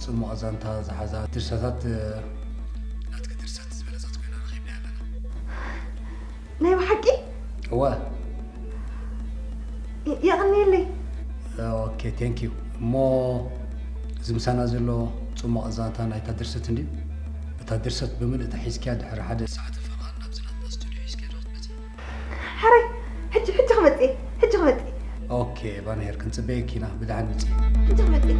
ጽሙቕ ዛንታ ዝሓዛ ድርሰታት፣ ናትኪ ድርሰት ዝበለጸት ኮይና ረኺብናያ ኣለና። ናይ ብሓቂ? እወ። የ-፣ የቐንየለይ። ኦኬ፣ ቴንክ ዩ። እሞ እዚ ምሳና ዘሎ ጽሙቕ ዛንታ ናይታ ድርሰት እንድዩ። እታ ድርሰት ብምልእታ ሒዝክያ ድሕሪ ሓደ ሰዓት ፈቓድ ናብዚ ናትና ስቱድዮ ሒዝክያ ዶ ክትመጺ? ሕራይ፣ ሕጂ፣ ሕጂ ክመጽእ እየ፣ ሕጂ ክመጽእ እየ። ኦኬ፣ ባንሄር ክንጽበየኪ ኢና። ብደሓን ምጺ። ሕጂ ክመጽእ እየ።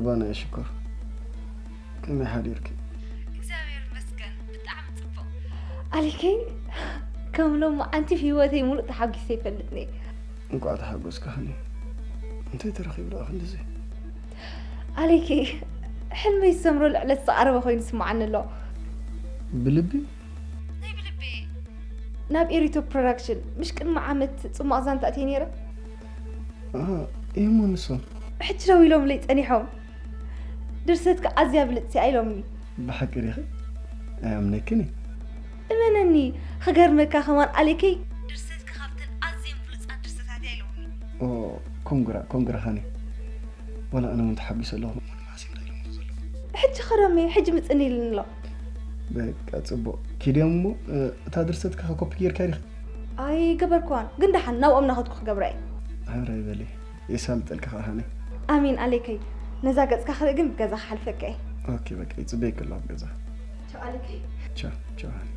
ባና ሽኮር፣ ከመይ ሓዲርኪ? እግዚኣብሔር ይመስገን ብጣዕሚ ጽቡቕ። ኣሊከይ፣ ከም ሎማዓንቲ ኣብ ህይወተይ ሙሉእ ተሓጒሰ ኣይፈልጥን እየ። እንቋዕ ተሓጎስካ ሃኒ። እንታይ ተረኺቡ ደኣ ክንድዚ? ኣሊከይ፣ ሕልመይ ዝሰምረሉ ዕለት ዝቐረበ ኮይኑ ይስምዓኒ ኣሎ። ብልቢ? ናይ ብልቢ። ናብ ኤሪቶ ፕሮዳክሽን ምሽ ቅድሚ ዓመት ጽማቕ ዛንታ ኣትየ ነይረ። ኣሃ፣ እዩሞ ንሶም። ሕጂ ደዊሎምለይ ጸኒሖም። ድርሰትኪ ኣዝያ ብልጽቲ እያ ኢሎምኒ። ብሓቂ ዲኺ? ኣይኣምነክን እየ። እመነኒ፣ ክገርመካ ከማን ኣሌከይ፣ ድርሰትኪ ካብተን ኣዝየን ብሉጻት ድርሰታት እያ ኢሎምኒ። ኦ፣ ኮንግራ፣ ኮንግራ ሃኒ። ዋላ ኣነ እውን ተሓጒሰ ኣለኹ። ማሲም እንታይ ኢሎምኺ ዘለዉ? ሕጂ ከደመ፣ ሕጂ ምጽን ኢልኒ ኣሎ። በቃ ጽቡቕ። ኪድዮም እሞ፣ እ፣ እታ ድርሰትካ ኮፒ ጌርካ ዲኺ? ኣይገበርክዋን፣ ግን ደሓን ናብኦም ናኸድኩ ክገብራ እየ። ሃረይ በሊ። የሳልጠልካ ከኣ ሃኒ። ኣሜን ኣሌከይ። ነዛ ገጽካ ክርኢ ግን ብገዛ ክሓልፈካ እየ። ኦኬ፣ በቃ ይጽበየኪ ኣለኹ ኣብ ገዛ። ቻው ኣሌከይ። ቻው፣ ቻው ሃኒ።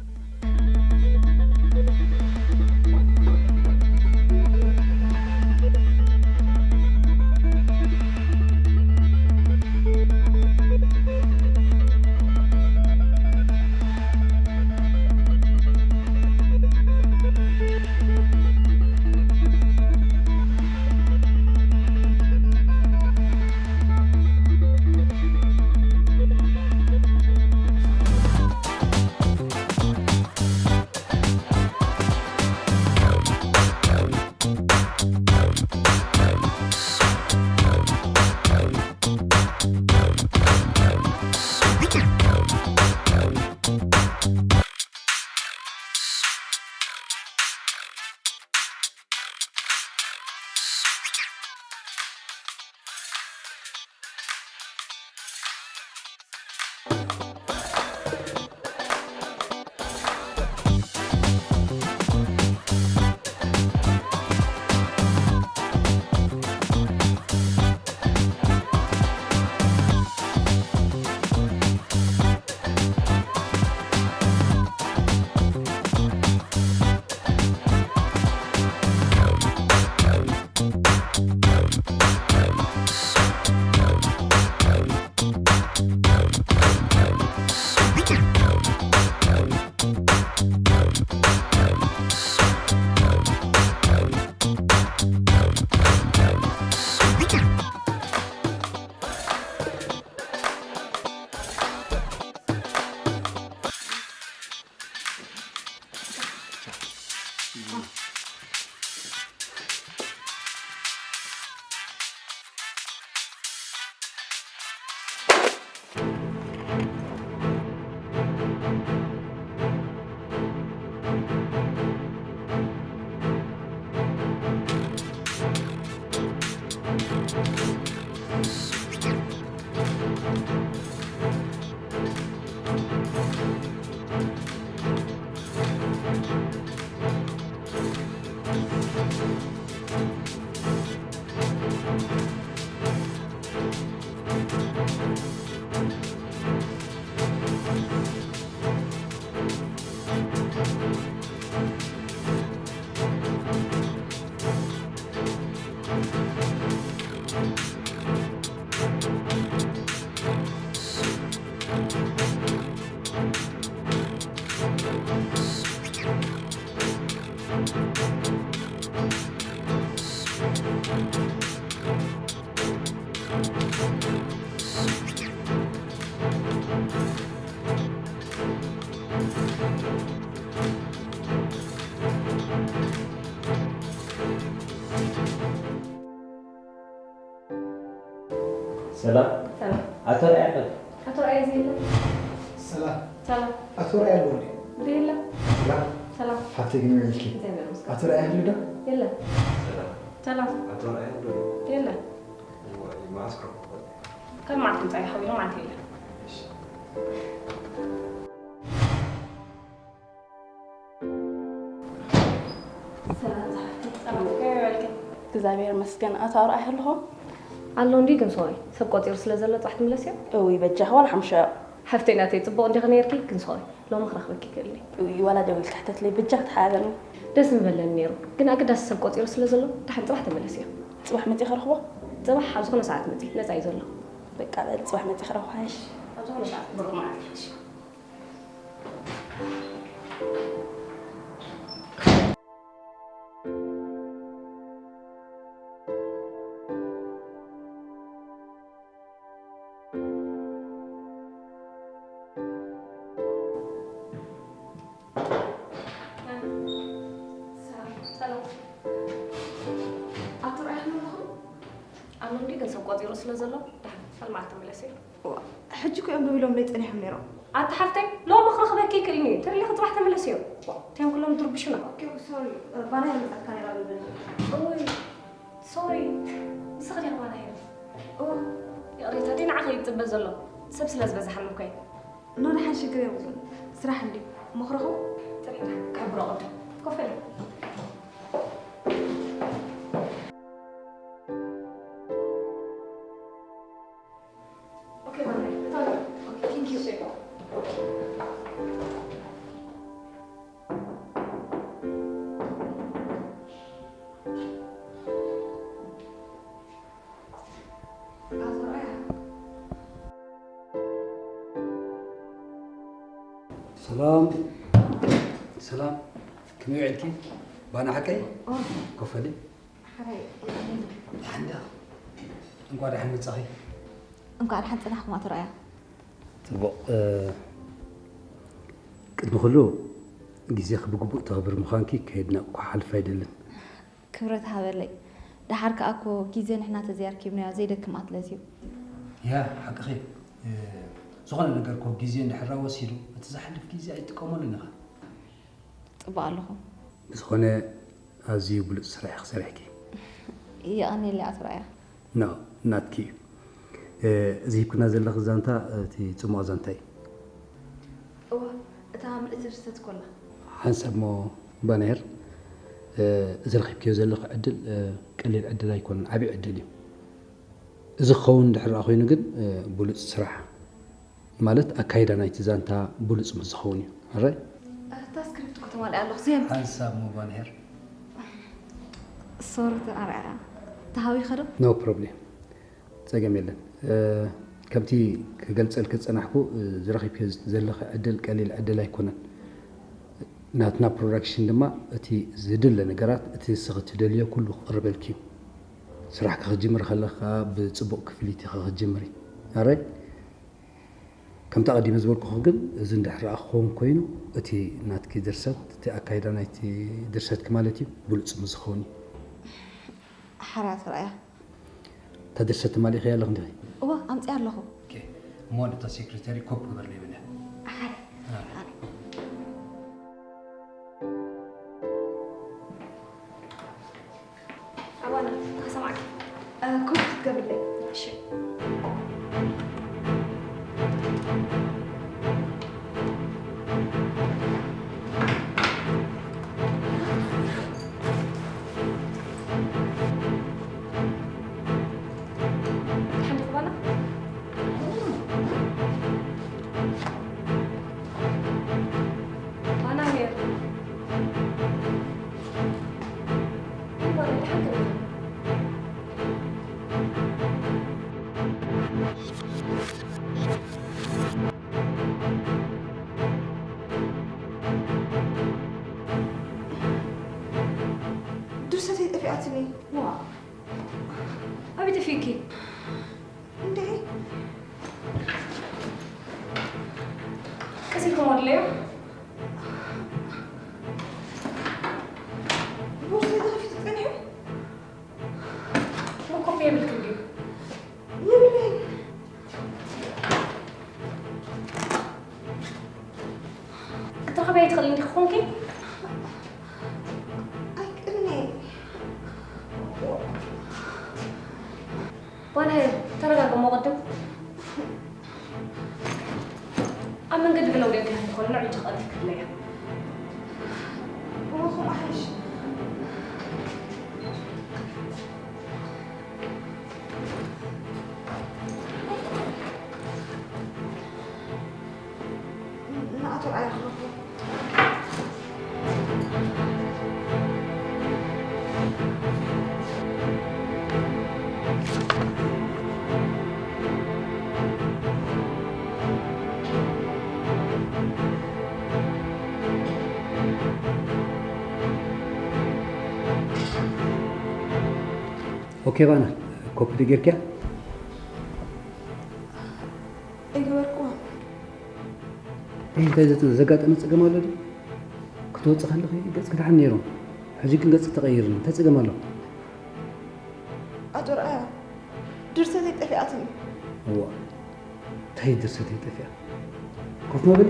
ሰላም። ሰላም። ኣቶ ርኣያ ከ? ኣቶ ርኣያ እዚ የለን። ሰላም። ሰላም። ኣቶ ርኣያ ኣለዎ ድዩ? እንደ የለን። ሰላም። ሰላም። ሓፍተይ ግን ይበልኪ። እግዚኣብሔር ይመስገን። ኣቶ ርኣያ ኣሎ ዶ? የለን። ሰላም። ሰላም። ኣቶ ርኣያ ኣሎ? የለን። እዋ፣ ይመዓስ ክረኽቦ። ካብ መዓልቲ ምጻእ ሓቢሩ ማለት የለን። እሺ። ሰላም ዝሓፍተይ፣ ሰላም ከመይ በልኪ? እግዚኣብሔር ይመስገን። ኣቶ ኣርኣያ ኣለኹ? ኣሎ እንዲ ግን ሶሪ፣ ሰብ ቆጺሩ ስለ ዘሎ ጽባሕ ትምለስዮ? እውይ በጃኺ ዋላ ሓሙሻ። ሓፍተይ ናተይ ጽቡቕ እንዲኺ ነይርኪ ግን ሶሪ፣ ሎሚ ክረኽበኪ ክእልኒ። እውይ ዋላ ደዊልኪ ሕተትለይ በጃኺ ተሓባበርኒ። ደስ ምበለኒ ነይሩ፣ ግን ኣገዳሲ ሰብ ቆጺሩ ስለ ዘሎ ደሓን ጽባሕ ተመለስዮ። ጽባሕ መጺእ ክረኽቦ? ጽባሕ ኣብ ዝኾነ ሰዓት መጺእ፣ ነጻ እዩ ዘሎ። በቃ በል፣ ጽባሕ መጺኺ ረኽቦ ሓይሽ። ኣብ ዝኾነ ሰዓት ብሩኽ መዓልቲ ይሕሽ። ሰላም። ኣቶ ርኣያ ኣለኹም? ኣሎ እንዲ ግን ሰብ ቆጺሩ ስለ ዘሎ፣ ደሓን ካልእ መዓልቲ ተመለስዮ። ዋ፣ ሕጂ እኮ እዮም ደው ኢሎምለይ ጸኒሖም ነይሮም። ኣታ ሓፍተይ፣ ሎሚ ክረኽበኪ ይክእልኒ እዩ። ተደሊኺ ጽባሕ ተመለስዮ። ዋ፣ እቲኦም ኩሎም ትርብሹና። ኦኬ፣ ሶሪ፣ ባና እያ መጻካ ነይራ ብብል። ኦይ፣ ሶሪ፣ ንስኺ ዲኺ ባና እያ? ኦ፣ ይቕሬታ፣ ድዩ ንዓኺ እዩ ዝጽበ ዘሎ? ሰብ ስለ ዝበዝሓ እኮ እዩ። ኖ፣ ደሓን ሽግር የብሉን። ስራሕ እንድዩ። መኽረኹ? ጥሪና፣ ካብ ብሮ ቅድም። ኮፍ በሊ። ኦኬ፣ ባይ። እታ ኦኬ፣ ቴንክ ዩ። እሺ። ሰላም ሰላም፣ ከመይ ውዒልኪ? ባና ሓቀይ? ኦ። ኮፍ በሊ። ሓራይ፣ የቐንየልና። ደሓን ዲኻ? እንኳዕ ደሓን መጻኺ። እንኳዕ ደሓን ጸናሕኩም ኣቶ ርኣያ። ጽቡቕ። እ፣ ቅድሚ ኩሉ ግዜኺ ብግቡእ ተኽብሪ ምዃንኪ ከየድነቕኩ ክሓልፍ ኣይደልን። ክብረት ሃበለይ። ደሓር ከኣ እኮ ግዜ ንሕና ተዘይኣርኪብናዮ ዘይደክም ኣትለት እዩ። ያ፣ ሓቅኺ። እ፣ ዝኾነ ነገር እኮ ግዜ እንድሕር ወሲዱ፣ እቲ ዝሓልፍ ግዜ ኣይትጥቀመሉን ኢኻ። ጽቡቕ ኣለኹ። ብዝኾነ፣ ኣዝዩ ብሉጽ ስራሕ ኢኺ ሰሪሕኪ። የቐንየለይ ኣቶ ርኣያ። ኖ፣ ናትኪ እዩ። እ፣ እዚ ሂብክና ዘለኺ ዛንታ፣ እቲ ጽሙቕ ዛንታ እዩ። እወ፣ እታ ምልእቲ ድርሰት ኮላ። ሓንሳብ እሞ ባናሄር፣ እ፣ እዚ ረኺብክዮ ዘለኺ ዕድል፣ እ፣ ቀሊል ዕድል ኣይኮነን፣ ዓብዪ ዕድል እዩ። እዚ ክኸውን እንድሕር ደኣ ኮይኑ ግን፣ እ፣ ብሉጽ ስራሕ፣ ማለት ኣካይዳ ናይቲ ዛንታ ብሉጽ ምስ ዝኸውን እዩ። ሕራይ? እታ ስክሪፕት እኮ ተማሊኣ ኣለኹ፣ ስየም። ሓንሳብ እሞ ባናሄር። ሶሪ፣ ኣርኣያ። ተሃዊኸ ዶ? ኖ ፕሮብሌም። ጸገም የለን። እ፣ ከምቲ ክገልጸልኪ ዝጸናሕኩ፣ እ፣ ዝረኺብክዮ ዘለኺ ዕድል ቀሊል ዕድል ኣይኮነን። ናትና ፕሮዳክሽን ድማ እቲ ዝድለ ነገራት፣ እቲ ንስኺ ትደልዮ ኩሉ ክቕርበልኪ እዩ። ስራሕ ክኽጅምሪ ከለኺ ከኣ ብጽቡቕ ክፍሊት ኢኺ ክትጅምሪ። ኣራይ? ከምቲ ኣቐዲመ ዝበልኩኺ ግን፣ እዚ እንድሕር ደኣ ክኸውን ኮይኑ፣ እቲ ናትኪ ድርሰት፣ እቲ ኣካይዳ ናይቲ ድርሰትኪ ማለት እዩ፣ ብሉጽ ምስ ዝኸውን እዩ። ሓራይ ኣቶ ርኣያ። እታ ድርሰት ተማሊእኽያ ኣለኺ እንዲኺ? እወ፣ ኣምጺኣ ኣለኹ። ኦኬ፣ እሞ ነታ ሴክሬታሪ ኮፕ ግበርለይ በልያ። ሓራይ። ኣራይ። ኣባና፣ ተሰማዕኪ? እ፣ ኮፕ ክትገብርለይ። እሺ። ሓንቲ ክባና? ባና ሄር። ድርሰተይ ጠፊኣትኒ። ዋ፣ ኣበይ ጠፊእኪ? እንዴ? ቀስ ኢልኩም ወድለዮ። ቦርሳይ ተኸፊቱ ጸኒሑ። መኮፊ የብልክን ድዩ? የብለይን። ክትረኽበያ ኣይትኽእልን ዲኺ ኮንኪ? ኣይክእልን እየ። ባናሄር፣ ተረጋግሞ ቅድም። ኣብ መንገዲ ገለ ውደት እንተኾነ ንዕኡ ተቐልጢፍ ክድለያ። እወ፣ ከምኡ ሓይሽ። ንኣቶ ርኣያ ክረኽቦ። ኦኬ ባና፣ ኮፒ ዶ ጌርክያ? ኣይገበርኩዎን። እንታይ ዘጋጠመ ጸገም ኣሎ ድዩ? ክትወጽእ ከለኺ ገጽ ክድሓን ነይሩ። ሕጂ ግን ገጽ ተቐይርኒ። እንታይ ጸገም ኣሎ? ኣቶ ርኣያ፣ ድርሰተይ ጠፊኣትኒ። እዋ፣ እንታይ ድርሰተይ ጠፊኣ? ኮፍ መበሊ።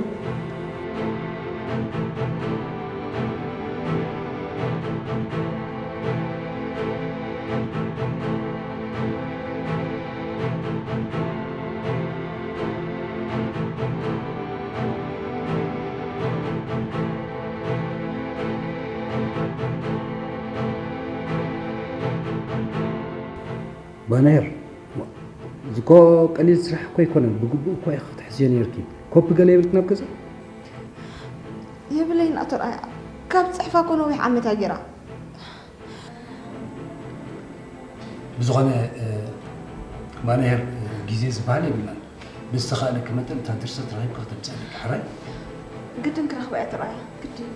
ባናየር፣ እዚ እኮ ቀሊል ስራሕ እኮ ኣይኮነን፣ ብግቡእ እኮ ኢኺ ክትሕዝዮ ነይርኪ። ኮፒ ገለ የብልክን ኣብ ገዛ? የብለይን ኣቶ ርኣያ፣ ካብ ጽሕፋ እኮ ነዊሕ ዓመት ኣጌራ። ብዝኾነ፣ እ፣ ባናየር፣ እ፣ ግዜ ዝበሃል የብልናን። ብዝተኻእለኪ መጠን እታ ድርሰት ረኺብኪ ከተምጽእ ኣለኪ፣ ሕራይ? ግድን ክረኽባ እየ ኣቶ ርኣያ፣ ግድን።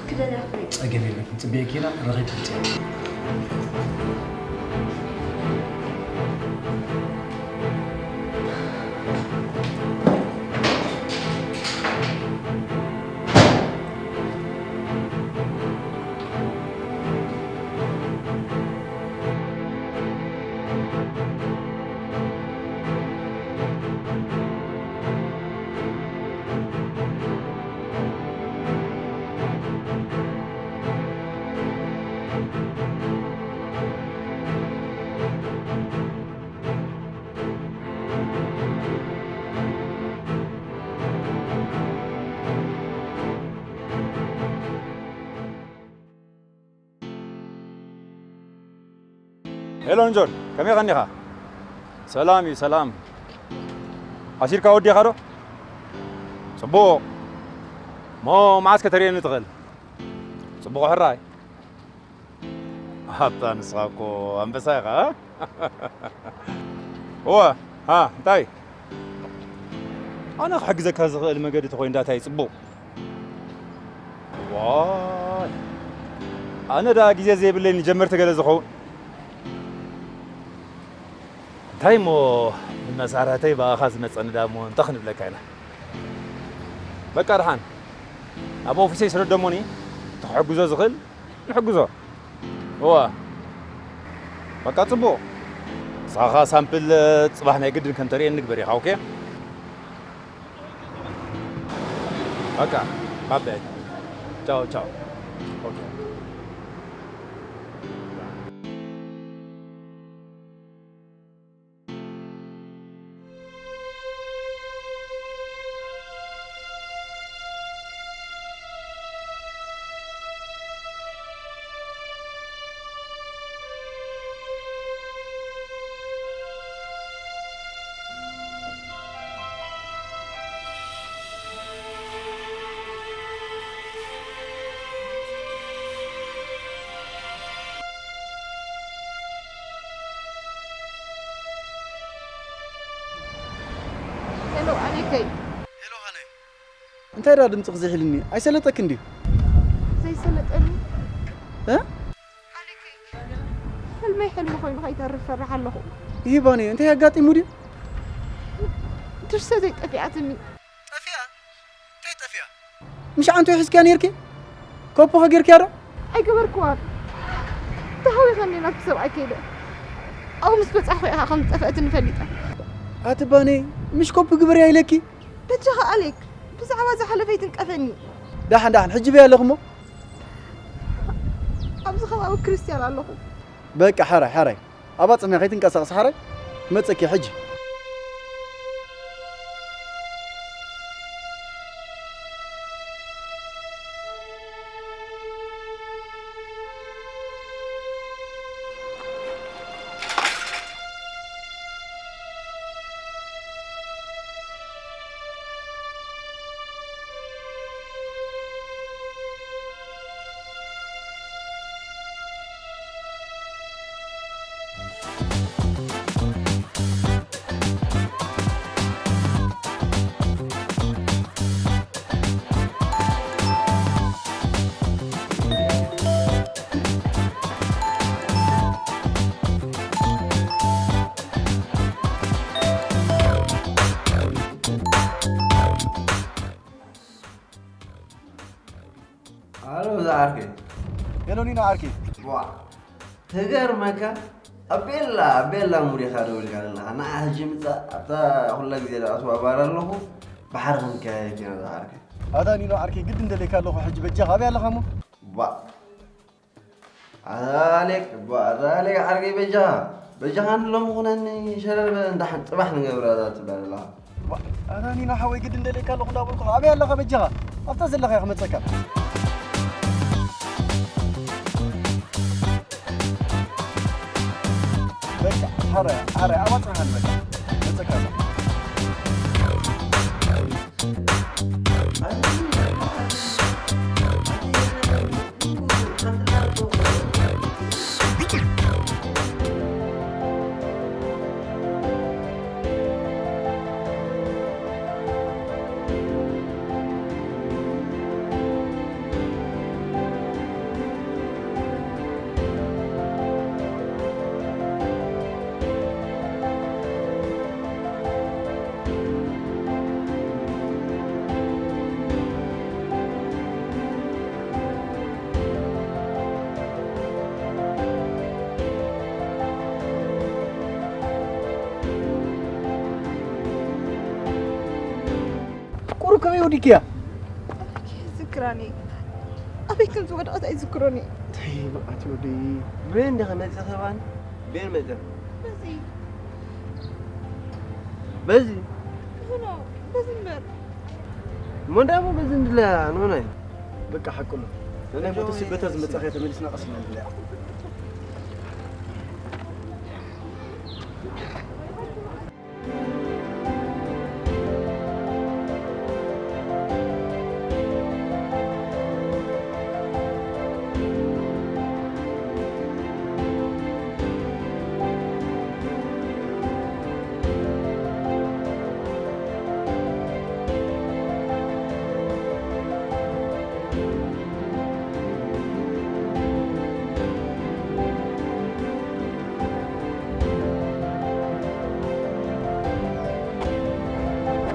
ክደልያ ክኸይድ። ጸገም የለን፣ ክንጽበየኪ ኢና፣ ረኺብኪ ምጽእ። ሄሎ ጆን፣ ከመይ ቀኒኻ? ሰላም እዩ፣ ሰላም። ኣሲርካ ወዲኻ ዶ? ጽቡቕ። እሞ መዓስ ከተርእየኒ ትኽእል? ጽቡቕ ሕራይ። ኣታ ንስኻ እኮ ኣንበሳ ኢኻ፣ እ? እወ፣ ሃ፣ እንታይ? ኣነ ክሕግዘካ ዝኽእል መገዲ ተኾይኑ ዳታይ ጽቡቕ። ዋይ፣ ኣነ ደኣ ግዜ ዘይብለይ ንጀመርቲ ገለ ዝኸውን። እንታይ እሞ ብመሳርሕተይ ብኣኻ ዝመጸኒ ደኣ እሞ እንታይ ክንብለካ ኢና? በቃ ደሓን፣ ኣብ ኦፊሰይ ስደዶ እሞኒ፣ እቲ ክሕግዞ ዝኽእል ንሕግዞ። እዋ። በቃ ጽቡቕ። ንስኻ ሳምፕል ጽባሕ ናይ ግድን ከም ተርእየኒ ንግበር ኢኻ፣ ኦኬ? በቃ፣ ባይ ባይ። ቻው፣ ቻው። ኦኬ። ሄሎ ኣሌከይ። ሄሎ ሃነይ። እንታይ ደኣ ድምጽኺ ዝሒልኒ? ኣይሰለጠክን ድዩ? ዘይሰለጠኒ? እ? ኣሌከይ፣ ሕልመይ ሕልሚ ኮይኑ ከይተርፍ ፈርሕ ኣለኹ። ይህ ባኒ፣ እንታይ ኣጋጢሙ ድዩ? ድርሰተይ ጠፊኣትኒ። ጠፊኣ? እንታይ ጠፊኣ? ምሽ ዓንቶ ሒዝክያ ነይርኪ? ኮፖ ከ ጌርክያ ዶ? ኣይገበርክዋን። ተሃዊኸኒ ናብቲ ሰብኣይ ከይደ። ኣብኡ ምስ በጻሕኩ ኢኻ ከም ዝጠፍአትኒ ፈሊጠ። ኣቲ ባኒ፣ ምሽ ኮፒ ግበርያ ኢለኪ? በጃኻ ኣሌክ፣ ብዛዕባ ዝሓለፈ ኣይትንቀፈኒ። ዳሕን ዳሕን፣ ሕጂ በይ ኣለኹ እሞ? ኣብዚ ከባቢ ክርስትያን ኣለኹ። በቃ፣ ሓራይ፣ ሓራይ። ኣብኣ ጽንሒ፣ ከይትንቀሳቐሲ ሓራይ። ክመጸኪ ሕጂ። ኒኖ ዓርከይ። ዋ፣ ትገርመካ፣ ኣብ ቤላ፣ ኣብ ቤላ ሙድ ኢኻ ደው ኢልካ ዘለኻ። ንዓ ሕጂ ምጻእ፣ ኣብታ ኩላ ግዜ ዝኣትዋ ባር ኣለኹ፣ ብሓር ክንከያየት ኢና ዝዓርከይ። ኣታ ኒኖ ዓርከይ፣ ግድን ደልየካ ኣለኹ። ሕጂ በጃኻ ኣበይ ኣለኻ እሞ? ዋ፣ ኣታ ኣሌክ፣ ዋ፣ ኣታ ኣሌክ ዓርከይ፣ በጃኻ፣ በጃኻ ንሎሚ ኩነኒ ሸለል በል፣ እንዳ ሓንቲ ጽባሕ ንገብራ እዛ ትብላ ዘለኻ። ዋ፣ ኣታ ኒኖ ሓወይ፣ ግድን ደልየካ ኣለኹ እንዳበልኩኻ፣ ኣበይ ኣለኻ በጃኻ? ኣብታ ዘለኻ እየ ክመጸካ። በቃ፣ ሓራይ፣ ሓራይ፣ ኣባጽሕኻኒ በቃ። መጸካ ኣለኹ። ቁሩብ ከመይ ወዲክያ? ዝክራኒ ኣበይ ከም ዝወደቐት ኣይዝክሮን እዩ። ተይ መዓት ወደይ። በይ እንዲኻ መፂኺ ባን? በይ መፂኺ? በዚ። በዚ? ኖ፣ በዚ እምበር። እሞ እንዳሞ በዚ እንድለያ ንሆናይ። በቃ ሓቁ ኣሎ። ናይ ሞተሲ በታ ዝመጻኸ ተመሊስና ቀስ ኢልና እንድለያ።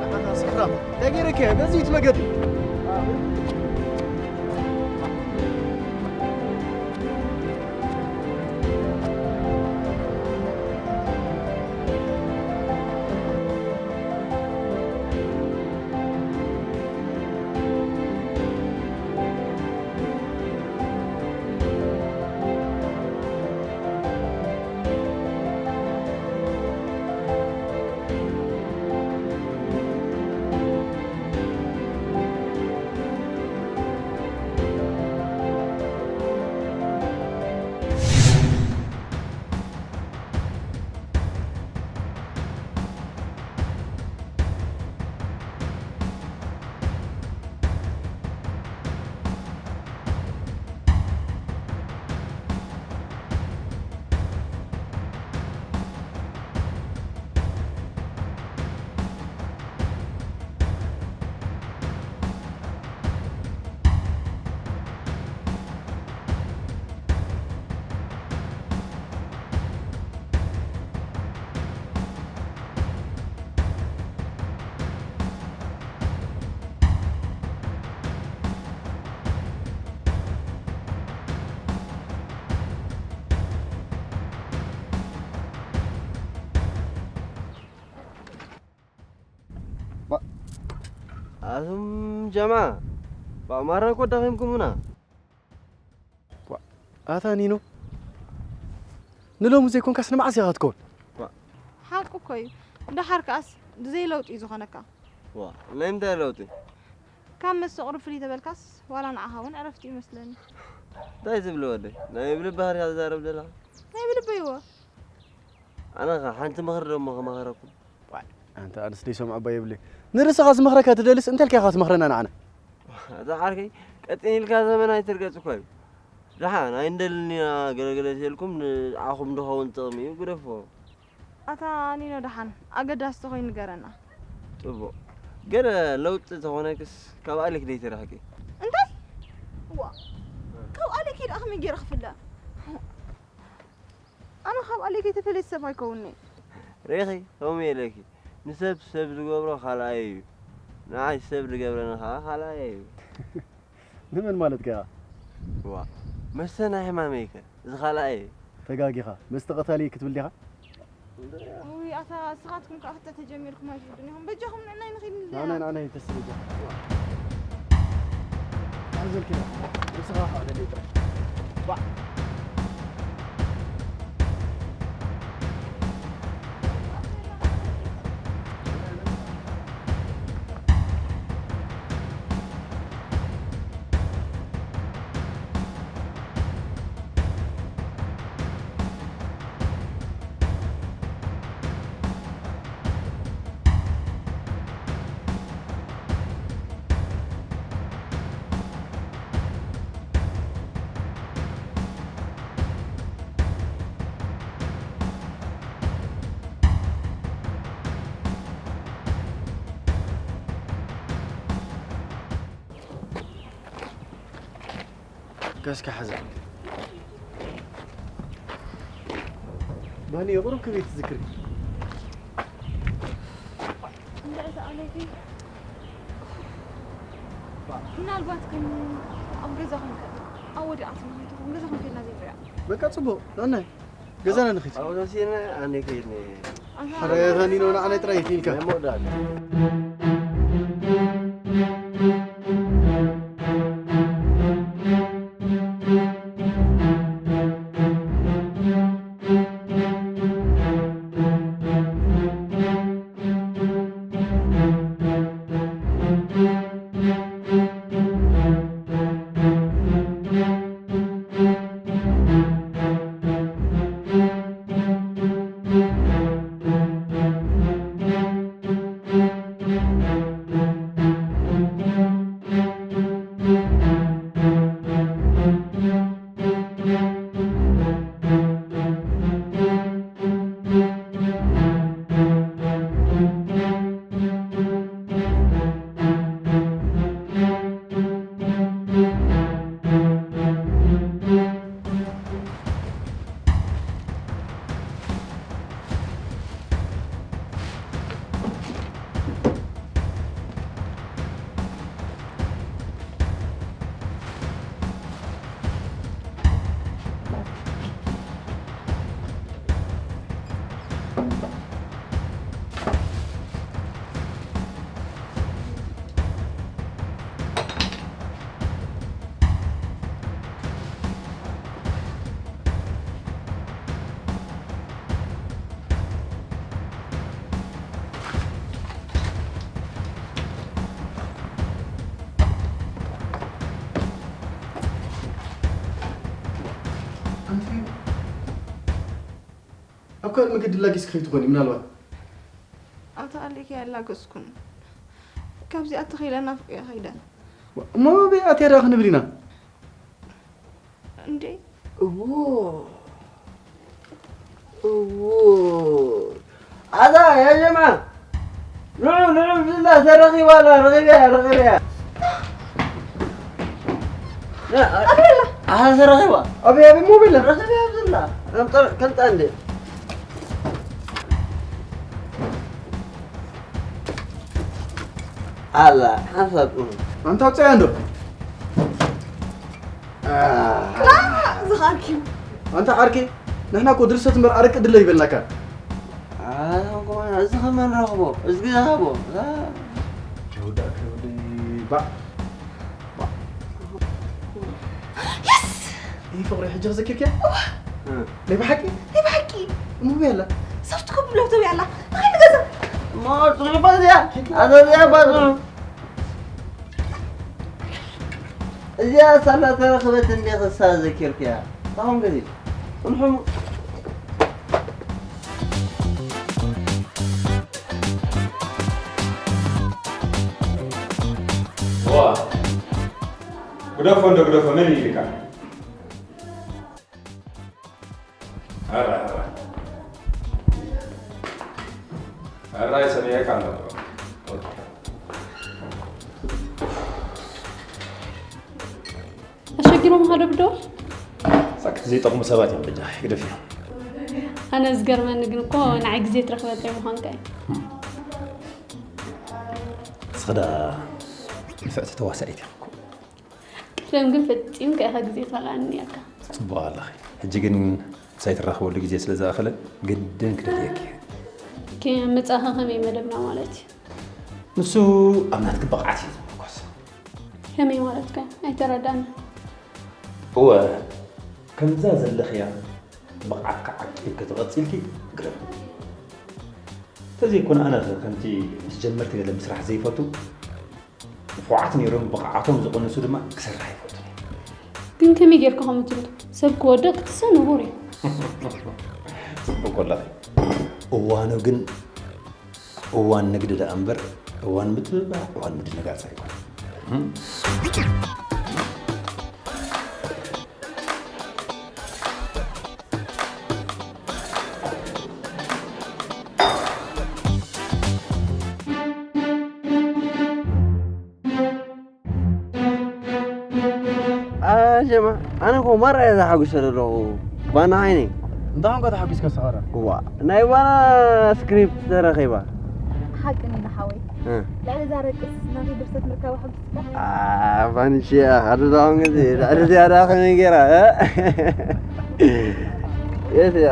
ኣታ ስኽራም፣ እንታይ ገይረካ እየ? በዚ እቲ መገዲ። ኣቱም ጀማ፣ ባእ ማራ እኮ ደኺምኩምና። ዋ፣ ኣታ ኒኖ፣ ንሎሚ ዘይኮንካስ ንመዓስ ኢኻ ክትከውን? ዋ። ሓቁ እኮ እዩ። ደሓር ከኣስ ብዘይ ለውጢ እዩ ዝኾነካ። ዋ፣ ናይ ምንታይ ለውጢ? ካብ መስተቑሪ ፍልይ ተበልካስ ዋላ ንዓኻ እውን ዕረፍቲ እዩ መስለኒ። እንታይ ዝብሊ ወደይ? ናይ ብልቢ ሃርያ ትዛረብ ዘለኻ? ናይ ብልበይ እወ። ኣነ ኸ ሓንቲ ምኽሪ ደሞ ክመኽረኩም። ዋይ፣ ኣንታ ኣነስ ደይሰምዖ እባ የብለይ። ንርእስኻ ዝመኽረካ ትደልስ እንታይ ኢልካ ኢኻ ትመኽረና ንዓና? ኣታ ዓርከይ፣ ቀጢን ኢልካ ዘመን ኣይትርገጽ እኮ እዩ። ደሓን ኣይንደልን ኢና ገለገለ ተልኩም ንዓኹም ድኸውን ጥቕሚ እዩ ግደፍዎ። ኣታ ኒኖ ደሓን ኣገዳሲ ተኾይኑ ንገረና። ጽቡቕ። ገለ ለውጢ ተኾነክስ ካብ ኣሌክ ደይትርሕቂ። እንታይ? ዋ፣ ካብ ኣሌክ ደኣ ከመይ ገይረ ክፍለ? ኣነ ካብ ኣሌክ ተፈለየ ሰብ ኣይከውን'የ። ርኢኺ፣ ከምኡ ኢለኪ። ንሰብ ሰብ ዝገብሮ ካልኣይ እዩ። ንዓይ ሰብ ዝገብረኒ ኸኣ ካልኣይ እዩ። ንመን ማለትካ ኢኻ? ዋ። መስተ ናይ ሕማመይ ከ? እዚ ካልኣይ እዩ። ተጋጊኻ። መስተ ቀታሊ ክትብል ዲኻ? ውይ ኣታ ንስኻትኩም ከዓ ፍተ ተጀሚርኩም ኣይትርዱን ኢኹም። በጃኹም ንዕናይ ንኺድ ንዓናይ ንዓናይ ተስበጃ። ኣዘልኪ ንስኻ ከዓ ደለይ ጥራሕ። ከስካ ሓዛ ባኒ ቁሩብ ክብሪ ትዝክሪ እንድዒ ዝኣለኪ ምናልባት ግን ኣብ ገዛኹም ከ ኣብ ወዲቓት ንኸይትኹም ገዛኹም ከድና ዘይፅያ በቃ ፅቡቅ ናናይ ገዛና ንኽድ ኣብኡ ተሲእና ኣነ ከይድኒ ሓደ ተኒኖ ንዓናይ ጥራይ ይትልካ ናይ መወዳእታ ኣንቲ ኣብ ካልእ መገዲ ላጊስ ክኸይድ ትኾኒ ምናልባት ኣታ ኣሌክ ኣላገስኩን ካብዚኣ ተኺለ ናፍቆ ከይደ እሞ በይ ኣትያ ደኣ ክንብል ኢና እንዴ እዎ እዎ ኣዛ ያ ጀማ ንዑ ንዑ ብዝላ ተረኺባ ኣላ ረኺበያ ረኺበያ ኣዛ ተረኺባ ኣበይ ኣበይ ሞባይል ረኺበያ ብዝላ ከምጠር ከምጣ እንዴ ኣላ ሓንሳብ ኣንታ ውፅያ እንዶ ዝኻልኪ ኣንታ ዓርኪ ንሕና እኮ ድርሰት እምበር ኣረቂ ድለ ይበልናካ እዚ ከመን ረኽቦ እዝጊ ዝሃቦ ይወዳእካ ወደይ ባዕ የስ ይህ ፍቕሪ ሕጂ ክዘኪርክያ ናይ ብሓቂ ናይ ብሓቂ እሞ በይ ኣላ ሶፍት ኮፒ ብሎ ተብያ ኣላ ንኸይድ ገዛ እሞ ፅሑፋ እዚኣ ኣዘዚኣ ባፅሩ እዚኣ ሳላ ተረኽበት እንዴ ክሳ ዘኪርክያ ታኹም ገዜ እንሑም ዋ ግደፎ እንዶ ግደፎ መን ኢልካ ኣራ ኣራ ኣራ ይሰሚዐካ ኣሎ ኣሸጊሮም ሃዶ ብዶ ሳክት ዘይጠቕሙ ሰባት እዮም በጃ ግደፍ እዮም ኣነ ዝገርመኒ ግን እኮ ንዓይ ግዜ ትረኽበለይ ምዃንካ እዩ ንስኽዳ ንፍዕቲ ተዋሳኢት እዮም ፊልም ግን ፈጺምካ ኢኻ ግዜ ትበልዓኒ ነይርካ። ጽቡቕ ኣለኺ። ሕጂ ግን ምሳይ ትራኸበሉ ግዜ ስለ ዝኣኸለ ግድን ክደልየኪ እየ። ኦኬ፣ ምጻኻ ከመይ መደብና ማለት እዩ? ንሱ ኣብ ናትኪ ብቕዓት እዩ ዝምርኮስ። ከመይ ማለትካ? ኣይተረዳእን። እወ፣ ከምዛ ዘለኽያ ብቕዓትካ ዓቂብኪ ተቐጺልኪ ግረም። እንተዘይኮነ ኣነ ከምቲ ምስ ጀመርቲ ገለ ምስራሕ ዘይፈቱ፣ ንፉዓት ነይሮም ብቕዓቶም ዝቐነሱ ድማ ክሰርሕ ኣይፈቱን እየ። ግን ከመይ ጌርካ ከምኡ ትብል? ሰብ ክወድቕ ክትሰ ንቡር እዩ። ጽቡቕ ኣለኺ። እዋኑ ግን እዋን ንግዲ ደኣ እምበር እዋን ምትብባዕ፣ እዋን ምድንጋጽ ኣይኮነን። ኣሸማ፣ ኣነ እኮ ማራ እየ ተሓጒሰ ዘለኹ። ባና ዓይነይ። እንታይ ኾንካ ተሓጒስካ ንስኻ ደኣ? እዋ፣ ናይ ባና ስክሪፕት ተረኺባ። ሓቂ እንዲና ሓወይ። እ። ልዕሊ እዛ ረቂስ ናተይ ድርሰት ምርካባ ሓጒስካ? ኣ፣ ባንቺ፣ ሓደ ዳውን ግዜ፣ ልዕሊ እዚኣ ደኣ ከመይ ገይራ፣ እ? የስ እያ።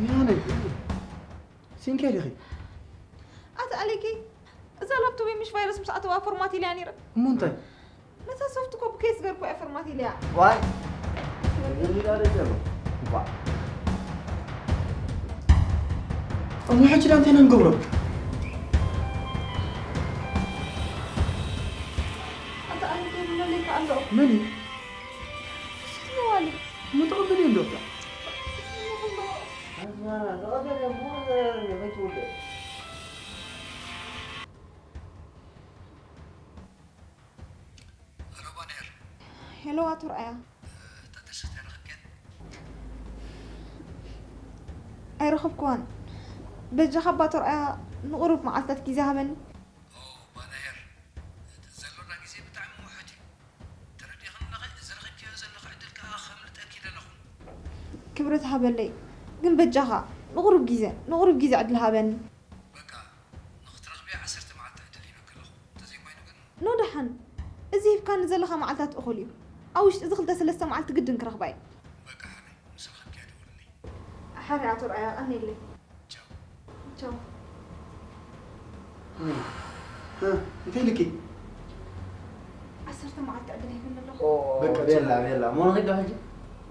ያነ ሲንኬ ዲኺ? ኣታ ኣሌኪ፣ እዛ ላፕቶፕ ምሽ ቫይረስ ምስ ኣተዋ ፎርማት ኢለያ ነይረ። እሞ እንታይ? ነታ ሶፍት ኮፒ ከይስገርኩ እያ ፎርማት ኢለያ። ዋይ፣ ገሊላ ደጀሎ። ዋ። እሞ ሕጂ ዳ እንታይ ኢና ንገብሮ? ኣታ ኣሌኪ፣ ምለለይካ ኣሎ። መን እዩ? እሱ ትመዋሊ። እሞ ተቐበልዮ እንዶ። እሱ ትመዋሊ። ኣዝማራ፣ ተቐበልዮ፣ እሞ ዘረርዮ፣ ከይትውልድ። ሄሎ፣ ባንሄር። ሄሎ፣ ኣቶ ርኣያ። እታ ድርሰት ኣይረኸብክያን? ኣይረኸብክዋን። በጃኻ፣ ኣቶ ርኣያ፣ ንቑሩብ መዓልታት ግዜ ሃበኒ። ኦ፣ ባንሄር፣ እቲ ዘሎና ግዜ ብጣዕሚ ውሑድ እዩ። ተረዲእኽኒ ኣለኺ? ዝረኸብክዮ ዘለኺ ዕድል ከኣ ከምልጠኪ ደለኹ። ክብረት ሃበለይ። ግን በጃኻ፣ ንቑሩብ ግዜ፣ ንቑሩብ ግዜ ዕድል ሃበኒ። በቃ፣ ንኽትረኽብያ ዓሰርተ መዓልቲ ዕድል ሂበኪ ኣለኹ። እንተዘይኮይኑ ግን ኖ፣ ደሓን። እዚ ሂብካኒ ዘለኻ መዓልታት እኹል እዩ። ኣብ ውሽጢ እዚ ክልተ ሰለስተ መዓልቲ ግድን ክረኽባ እየ። በቃ፣ ሓራይ፣ ምስ ረኸብክያ ደውልለይ። ሓራይ፣ ኣቶ ርኣያ፣ ቀንየለይ። ቻው። ቻው። እ፣ እ፣ እንታይ ኢልኪ? ዓሰርተ መዓልቲ ዕድል ሂብኒ ኣለኹ። ኦ፣ በቃ፣ ቤላ፣ ቻው። ቤላ። እሞ ንኺድ ዶ ሕጂ?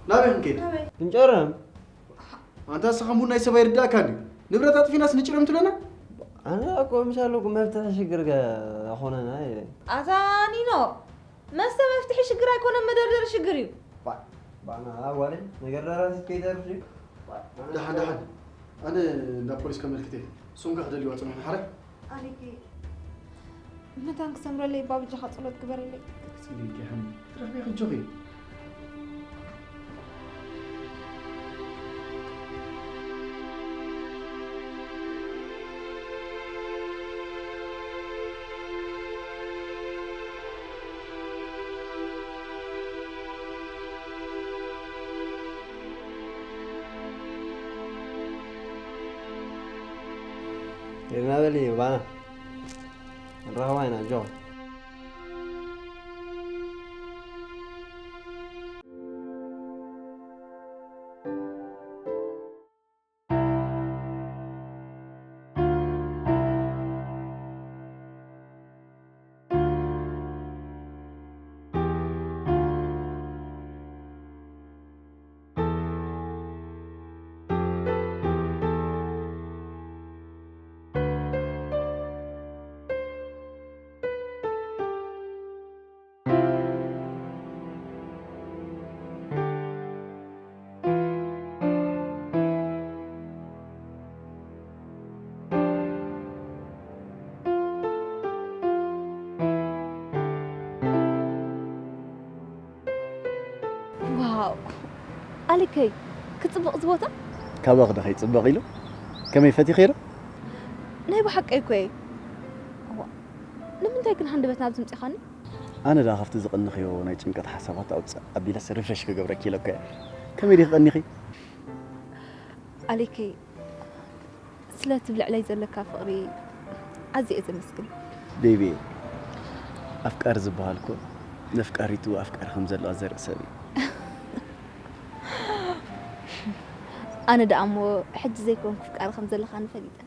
ናበይ ክንከይድ? ናበይ? ክንጨርም። ኣንታ ንስኻ ሙን ናይ ሰብ ኣይርዳእካን እዩ። ንብረት ኣጥፊናስ ንጭረም ትብለና? ኣነ እኮ ምሳለኩ መፍትሒ ሽግር ገ-፣ ኣይኮነን ኢለ። ኣታ ኒኖ፣ መስተ መፍትሒ ሽግር ኣይኮነን፣ መደርደሪ ሽግር እዩ። ባ-፣ ባና ኣዋሪ ነገር ደራሲ ከይደርስ እዩ። ባ-፣ ደሓን፣ ደሓን። ኣነ እንዳ ፖሊስ ከመልክት እየ። እሶም ከ ክደልይዋ ጽንሑ ሓራይ። ኣሌኪ፣ መታን ክሰምረለይ እባ ብጃኻ ጸሎት ግበረለይ። እስኪ ደቂ ሓኒ፣ ትረኽቢ ክጆኺ። ሄድና በሊ ባና። ንራኸባ ኢና፣ ጆ። ከይ ክጽብቕ ዝቦታ ካባኽ ዶ ከይጽበቕ ኢሉ? ከመይ ፈቲኺ ዶ? ናይ ብሓቀይ እኮ እየ። እዋ፣ ንምንታይ ግን ሃንደበት ናብዚ ምጺኻኒ? ኣነ ደኣ ካብቲ ዝቐንኽዮ ናይ ጭንቀት ሓሳባት ኣውጽእ ኣቢለስ ሪፍሬሽ ክገብረኪ ኢለ እኮ እየ። ከመይ ዲኺ ቀኒኺ? ኣሌከይ፣ ስለቲ ብልዕለይ ዘለካ ፍቕሪ ኣዝየ እየ ዘመስግን። ቤቢ፣ ኣፍቃሪ ዝበሃል እኮ ነፍቃሪቱ ኣፍቃሪ ከም ዘለዋ ዘርኢ ሰብ እዩ። ኣነ ደኣ እሞ ሕጂ ዘይኮንኩ ፍቃሪ ከም ዘለኻኒ ፈሊጠ።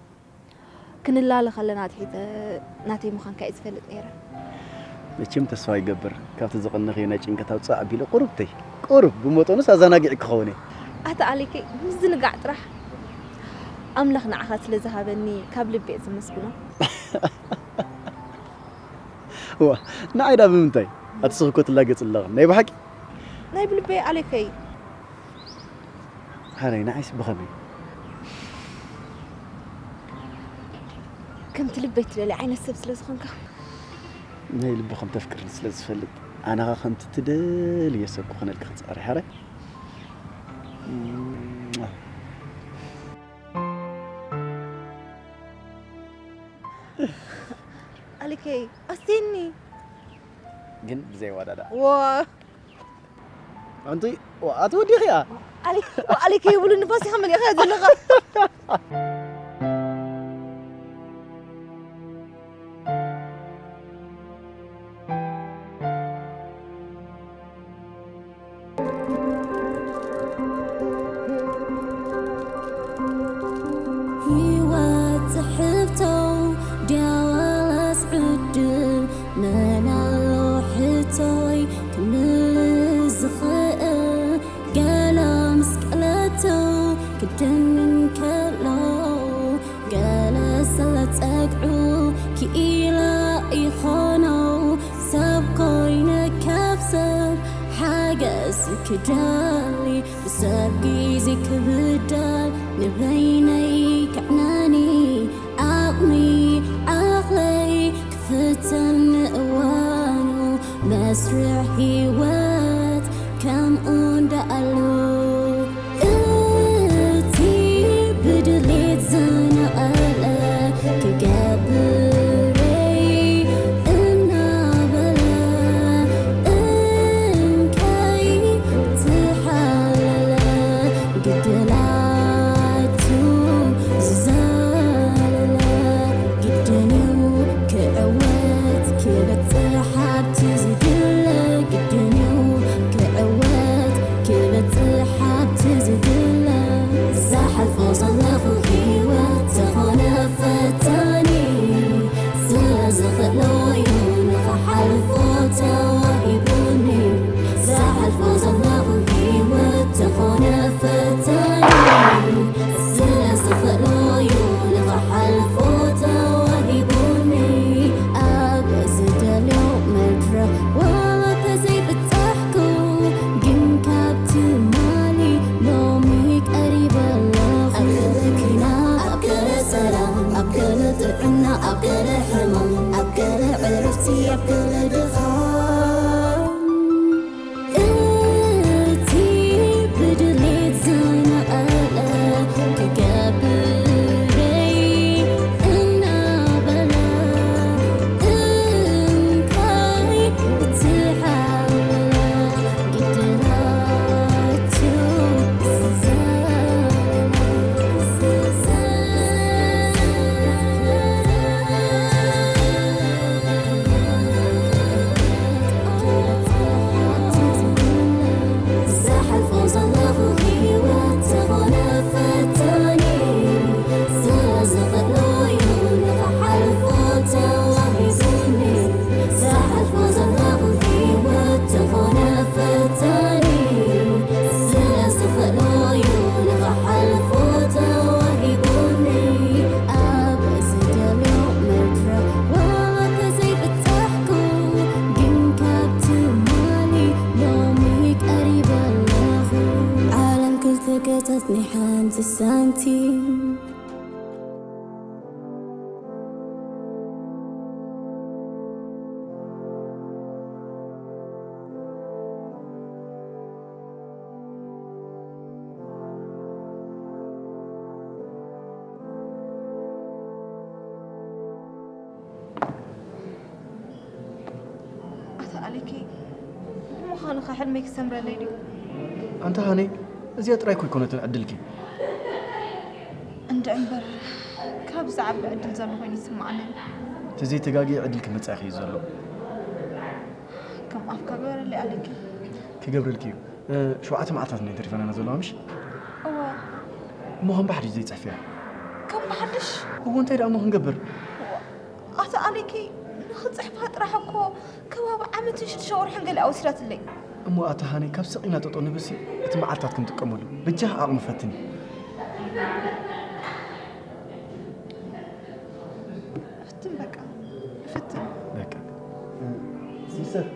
ክንላለ ከለና ኣትሒተ ናተይ ምዃንካ እየ ዝፈልጥ ነይረ። መቸም ተስፋ ይገብር ካብቲ ዝቐነኽዮ ናይ ጭንቀት ኣውፅእ ኣቢለ ቁሩብተይ ቁሩብ ብመጠኑስ ኣዘናጊዒ ክኸውን እየ። ኣታ ኣሌከይ ምዝንጋዕ ጥራሕ። ኣምላኽ ንዓኻ ስለ ዝሃበኒ ካብ ልቢ እየ ዘመስግኖ። ዋ ንዓይ ዳ ብምንታይ ኣትስኽ እኮ ትላገጽ ኣለኻ ናይ ብሓቂ። ናይ ብልበይ ኣሌከይ። ሓረይ ንዓይስ ብኸመይ? ከምቲ ልበይ ትደሊ ዓይነት ሰብ ስለ ዝኾንካ። ናይ ልቢ ከም ተፍቅርኒ ስለ ዝፈልጥ ኣነ ኸ ከምቲ ትደልዮ ሰብ ክኾነልኪ ክጻረ ሓረይ። ኣሊከይ ኣስቴኒ ግን ብዘይ ዋዳዳ ዋ ኣንቲ ኣቲ ወዲኺ እያ ኣሊከይ ይብሉ ንፋስ ኢኻ መሊእኻ ዘለኻ ህይወት ጽሕፍቶ ድያዋላስ ዕድል መን ኣሎ ሕቶይ ክምልስ ዝኽእል ገለ ምስ ቀለቱ ክድንን ከሎ ገለ ስለ ጸግዑ ክኢላ ይኾኖ ሰብ ኮይነ ካብ ሰብ ሓገዝ ክደሊ ብሰብ ግዜ ክብደል ንበይነይ ክዕነኒ ዓቕሚ ዓቕለይ ክፍተን ምእዋኑ መስርሕ ህይወት ከምኡ እንዳኣሉ እቲ ብድሌት ዝነቐለ ክገብረይ እናበለ እንከይ ዝሓለለ ግድላቱ ዝዘለለ ግድንዩ ክዕወት ክበጽሕ ኣብቲ ዝድለ ግድንዩ ክዕወት ክበጽሕ ኣብቲ ዝድለ ዝሓልፎ ዘለኹ ህይወት ዝኾነ ፈታኒ ስለ ዝኽእሎ እዩ ንኽሓልፎ ተዋሂቡኒ ዝሓልፎ ዘለኹ ህይወት ዝኾነ ፈታኒ ስለ ዝኽእሎ እዩ ንኽሓልፎ ተዋሂቡኒ ኣብ ዝደልዮ መድረኽ ዋላ ተዘይብጻሕኩ ግን ካብ ትማሊ ሎሚ ቀሪበ ኣለኹ ኣብ ገለ ኲናት ኣብ ገለ ሰላም ኣብ ገለ ጥዕና ኣብ ገለ ሕማም ኣብ ገለ ዕረፍቲ ኣብ ገለ ድኻም እቲ ብድሌት ዝነቐለ ክገብረይ እናበለ እንታይ እቲ ሓለለ ግድላቱ ዝዘለለ ኣሌኪ፣ ንምዃኑ ኸ ሕልመይ ክሰምረለይ ድዩ? ኣንታ ሃኒ፣ እዚኣ ጥራይ እኮ ኣይኮነትን ዕድልኪ። እንድዒ እምበር፣ ካብ ዝዓቢ ዕድል ዘሎ ኮይኑ ይስምዓኒ። ተዘይተጋግየ ዕድል ክመጻእኺ እዩ ዘሎ። ከም ኣፍካ ግበረለይ ኣሌኪ። ክገብረልኪ እዩ። እ፣ ሸውዓተ መዓልታት እንድየን ተሪፈናና ዘለዋ፣ ምሽ? እወ። እሞ ከም ብሓድሽ ዘይጽሕፍያ? ከም ብሓድሽ? እወ፣ እንታይ ደኣ እሞ ክንገብር? ኣታ ኣሌኪ፣ ንኽጽሕፋ ጥራሕ እኮ ከባቢ ዓመትን ሽዱሽተ ወርሕን ገሊኣ ወሲዳትለይ። እሞ ኣታ ሃኒ፣ ካብ ስቕ ኢልና ጠጠው ንብልሲ፣ እቲ መዓልታት ክንጥቀመሉ። በጃ ዓቕሚ ፈትኒ። ፍትን በቃ፣ ፍትን። በቃ። ሲስተር።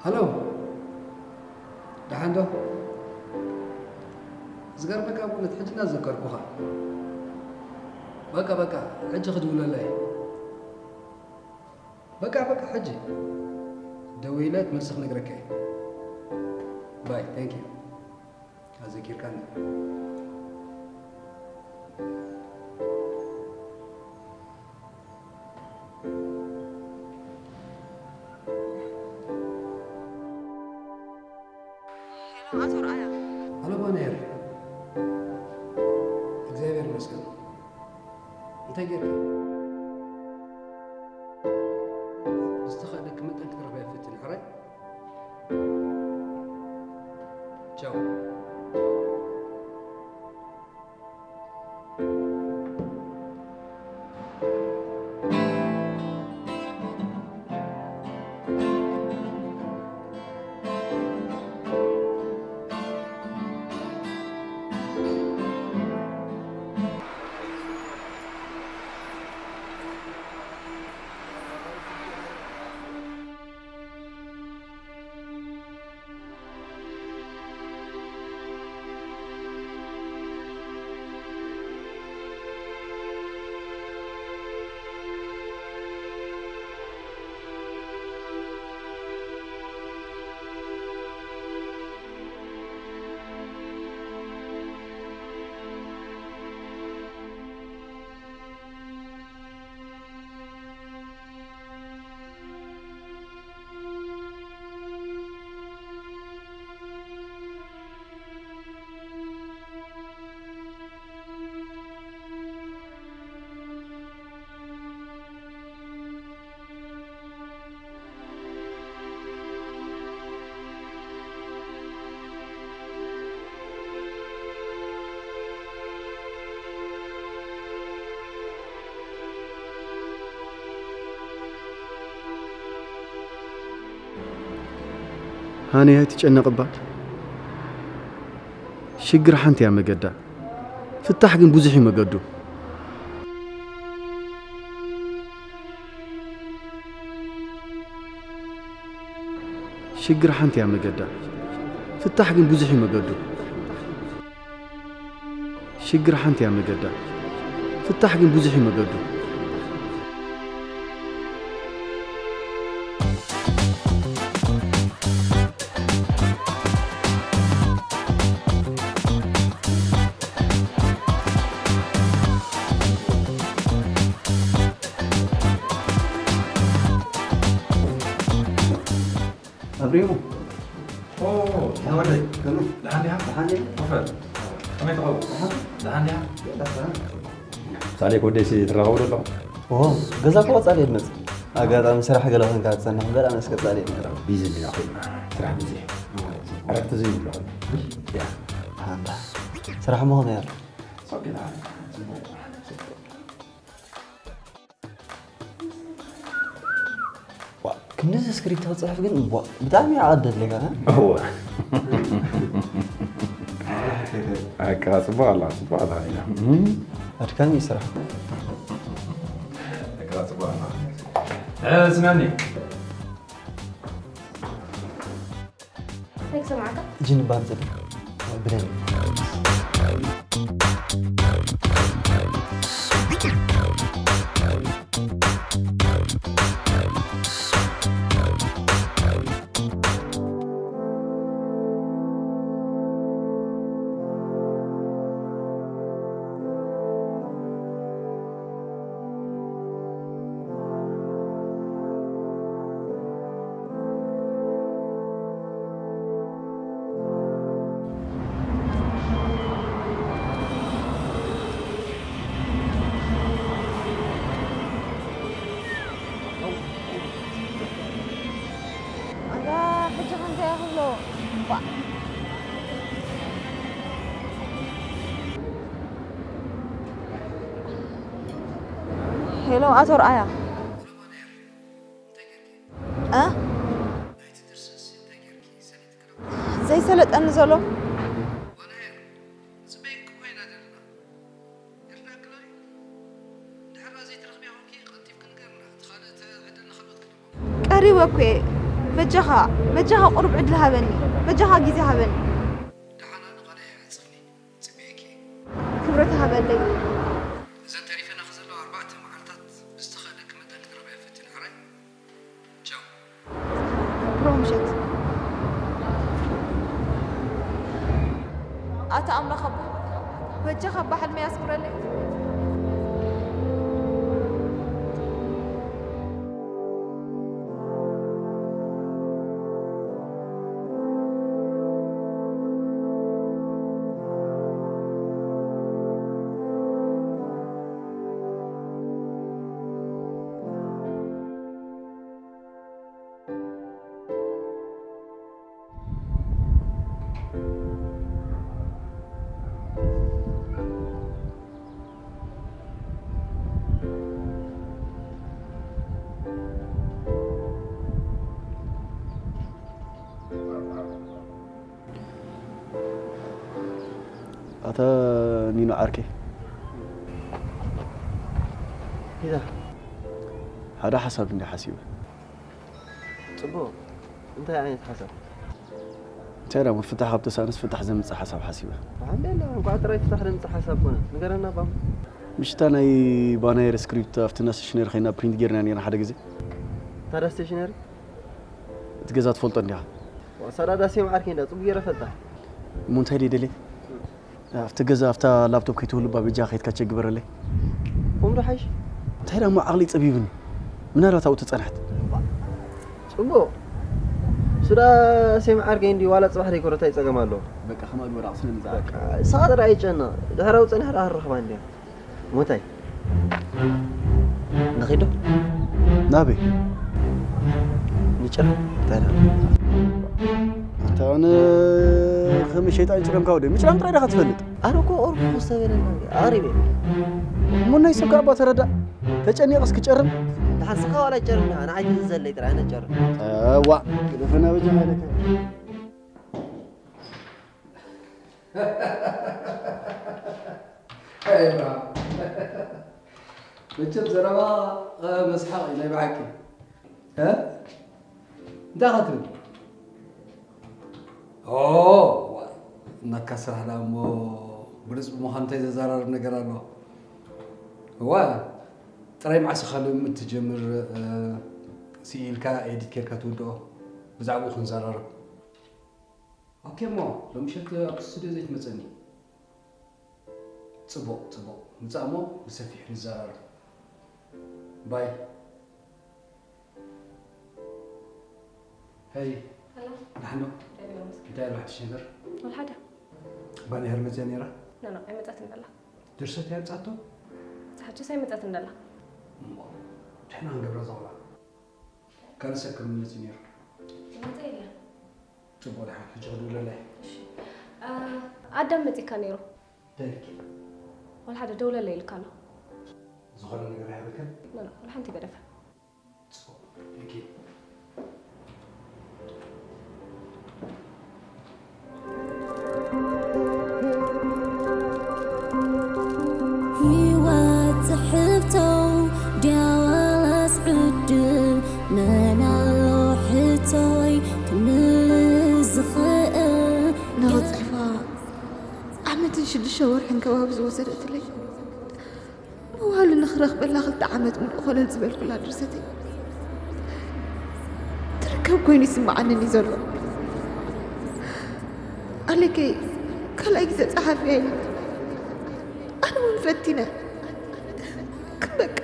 ሃሎ፣ ደሓን ዶ? ዝገርመካ፣ ብእውነት ሕጂ እናዘከርኩኻ። በቃ፣ በቃ፣ ሕጂ ክድውለላ እየ። በቃ፣ በቃ፣ ሕጂ ደዊለ መልሲ ክነግረካ እየ። ባይ፣ thank you። ኣዘኪርካኒ። ሄሎ፣ ኣቶ ርኣያ። ሃሎ፣ ማንሄር። እግዚኣብሔር ይመስገን። እንታይ ጌርኪ? ብዝተኻእለኪ መጠን ክትረኽብያ ፈትኒ፣ ሕራይ? ቻው። ሃኒ ኣይትጨነቕ እባ። ሽግር ሓንቲ እያ መገዳ፣ ፍታሕ ግን ብዙሕ እዩ መገዱ። ሽግር ሓንቲ እያ መገዳ፣ ፍታሕ ግን ብዙሕ እዩ መገዱ። ሽግር ሓንቲ እያ መገዳ፣ ፍታሕ ግን ብዙሕ እዩ መገዱ። ኣብሪሙ። ኦ፣ ዝወደይ። ከመይ? ደሓን ዲኻ? ደሓን ዲኻ? ክፈል። ከመይ ትኸውን? ደሓን። ደሓን ዲኻ? ደሓን። ሳሌ ከወደይ ሲ ትራኸቡ ዶ ኣለኹም? ኦ፣ ገዛ እኮ ቀጻሊ እየ ዝመጽእ። ኣጋጣሚ ስራሕ ገለ ኮንካ ትጸንሕ እምበር፣ ኣነስ ቀጻሊ እየ ዝመጽእ። ቢዚ እንዲና ኮይና። ስራሕ ቢዚ። ዕረፍቲ ዘይብሉ ኮይኑ። ያ። ኣንታ። ስራሕ ምኾነ እያ። ኦኬ፣ ደሓን። ጽቡቕ። ዋ፣ ክንድዚ ስክሪፕት ክጽሕፍ ግን፣ ዋ፣ ብጣዕሚ እዩ ዓቐን ዘድልየካ፣ እ? እወ። ኣካ ጽቡቕ ኣላ፣ ጽቡቕ ኣላ ኢና። እም። ኣድካሚ እዩ ስራሕ። ኣካ ጽቡቕ ኣላ። እ፣ ስምዐኒ። እንታይ ክሰምዓካ? ጅን ባር ዘለ ብለን። ኣታ ሕጂ ከ እንታይ ክብሎ? ባ- ሄሎ፣ ኣቶ ርኣያ። እ? ዘይሰለጠኒ ዘሎ? ቀሪበ እኮ እየ። በጃኻ፣ በጃኻ ቁሩብ ዕድል ሃበኒ። በጃኻ ግዜ ሃበኒ። ክብረት ሃበለይ። እዘን ተሪፈናኺ ዘለዋ ኣርባዕተ መዓልታት ብዝተኻእለኪ መጠን ክትረኽብያ ፈትኒ፣ ሕራይ? ቻው። ብሩኽ ምሸት። ኣታ ኣምላኽ ኣቦ፣ በጃኻ ኣባ ሕልመይ ኣስምረለይ። ኣታ ኒኖ ዓርከይ። ሂዛ። ሓደ ሓሳብ እንዲ ሓሲበ። ጽቡቕ። እንታይ ዓይነት ሓሳብ? እንታይ ደኣ፣ ፍታሕ ካብ ተሳእነስ ፍታሕ ዘምጽእ ሓሳብ ሓሲበ። ኣልሓምዱሊላህ፣ እንኳዕ ጥራይ ፍታሕ ዘምጽእ ሓሳብ ኮነ። ንገረና ባም። ምሽታ ናይ ባናየር ስክሪፕት ኣብቲ እና ስቴሽነሪ ኸይና ፕሪንት ጌርና ኔርና ሓደ ግዜ። ታዳ ስቴሽነሪ? እቲ ገዛ ትፈልጦ እንዲኻ? ዋ፣ ሳዳ ዳሴ መዓርከይ እንዳ ጽቡቕ ገይረ ፈልጣ። እሞ እንታይ ደይ ደልየ? ኣብቲ ገዛ፣ ኣብታ ላፕቶፕ ከይትህሉ እባ በጃኻ ከይድካ ቸክ ግበረለይ። እሞ ዶ ሓይሽ? እንታይ ደኣ እሞ ዓቕሊ ጸቢብኒ። ምናልባት ኣብኡ ተጸንሐት። ጽቡቕ። ሱዳ ሴም ዓርከይ እንዲ ዋላ ጽባሕ ደይኮረ እንታይ ጸገም ኣለዎ? በቃ ከማኡ ግበር፣ ኣቕስነ ንጻ። በቃ ንስኻ ጥራይ ኣይጨነቕ። ድሕራዊ ጸኒሕ ደኣ ክንረኽባ እንድያ። ሞታይ? ንኺዶ? ናበይ? ምጭራም? እንታይ ደኣ? ኣንታ ኣነ ከም ሸይጣን ይጭረምካ ወደ ምጭራም ጥራይ ዲኻ ትፈልጥ? ኣነ እኮ ኦርኩ ዝተበለና ኣቕሪበ። እሞ ናይ ሰብ ከኣ እባ ተረዳእ። ተጨኒቐስ ክጨርም? ንሓንስኻ ዋላ ይጨርም፣ ንዓይ ትእዘዘለይ ጥራይ ኣነ ጨርም። እዋ፣ ግደፈና በጃኻ ኢለካ። ኣይ ብራም። መቸም ዘረባ፣ እ፣ መስሓቕ እዩ ናይ ብሓቂ። እ? እንታይ ኸ ትብል? ኦ፣ ዋ፣ እናካ ስራሕ ደኣ እሞ ብሉጽ ብምዃኑ እንታይ ዘዘራርብ ነገር ኣሎ? እዋ፣ ጥራይ መዓስ ኢኻ ልምምድ ትጀምር? እ፣ ስኢልካ ኤዲት ጌርካ ትውድኦ? ብዛዕባኡ ክንዘራረብ። ኦኬ እሞ፣ ሎምሸት ኣብ ስቱድዮ ዘይትመጸኒ? ጽቡቕ፣ ጽቡቕ። ምጻእ እሞ ብሰፊሕ ንዘራረብ። ባይ። ሄይ። ሰላም። ደሓን ዶ? ደህና ይመስገን። እንታይ ኣሎ ሓድሽ ነገር? ወላ ሓደ። ባኒ ሄርመዝያ ነይራ? ኖ፣ ኖ፣ ኣይመጻትን ኣላ። ድርሰት እያ ኣምጻቶ? ዝሓሸስ ኣይመጻትን ኣላ። እሞ፣ ደሕና ንገብራ እዛ ቆልዓ። ካልእ ሰብ ከም መጺ ነይሩ። ዝመጸ የለን። ጽቡቕ፣ ደሓን፣ ሕጂ ክድውለለይ። እሺ። እ፣ ኣዳም መጺካ ነይሩ። ደልኪ። ወላ ሓደ ደውለለይ ኢልካ ኣሎ። ዝኾነ ነገር ኣይሃበክን? ኖ፣ ኖ፣ ወላ ሓንቲ ገደፈ። ጽቡቕ፣ ቴንኪ። ህይወት ጽሕፍቶ ድያ ዋላስ ዕድል? መን ኣሎ ሕቶይ ክምልስ ዝኽእል? ናብኡ ጽሕፋ ዓመትን ሽዱሽተ ወርሕን ከባቢ ዝወሰደትለይ። መዋህሉ ንኽረኽበላ ክልተ ዓመት ምሉእ ኮለል ዝበልኩላ ድርሰተይ ትርከብ ኮይኑ ይስምዓኒ እዩ ዘሎ። ኣሌከይ ካልኣይ ግዜ ጸሓፍያ ኢሉኒ። ኣነ እውን ፈቲነ። ግን በቃ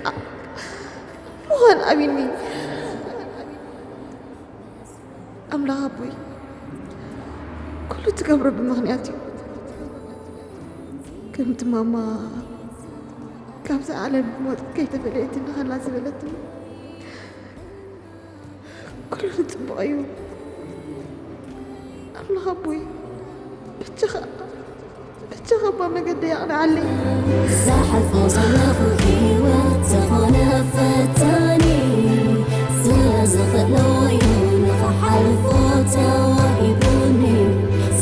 ምዃን ኣቢኒ። ኣምላኽ ኣቦይ፣ ኩሉ ትገብሮ ብምኽንያት እዩ። ከምቲ ማማ ካብዛ ዓለም ሞት ከይተፈለየትኒ ከላ ዝበለትኒ፣ ኩሉ ንጽቡቕ እዩ። ኣምላኽ ኣቦይ፣ በጃኻ በጃኻ እባ መገደይ ኣቕንዓለይ። ዝሓልፎ ዘለኹ ህይወት ዝኾነ ፈታኒ፣ ስለ ዝኽእሎ እዩ ንኽሓልፎ ተዋሂቡኒ።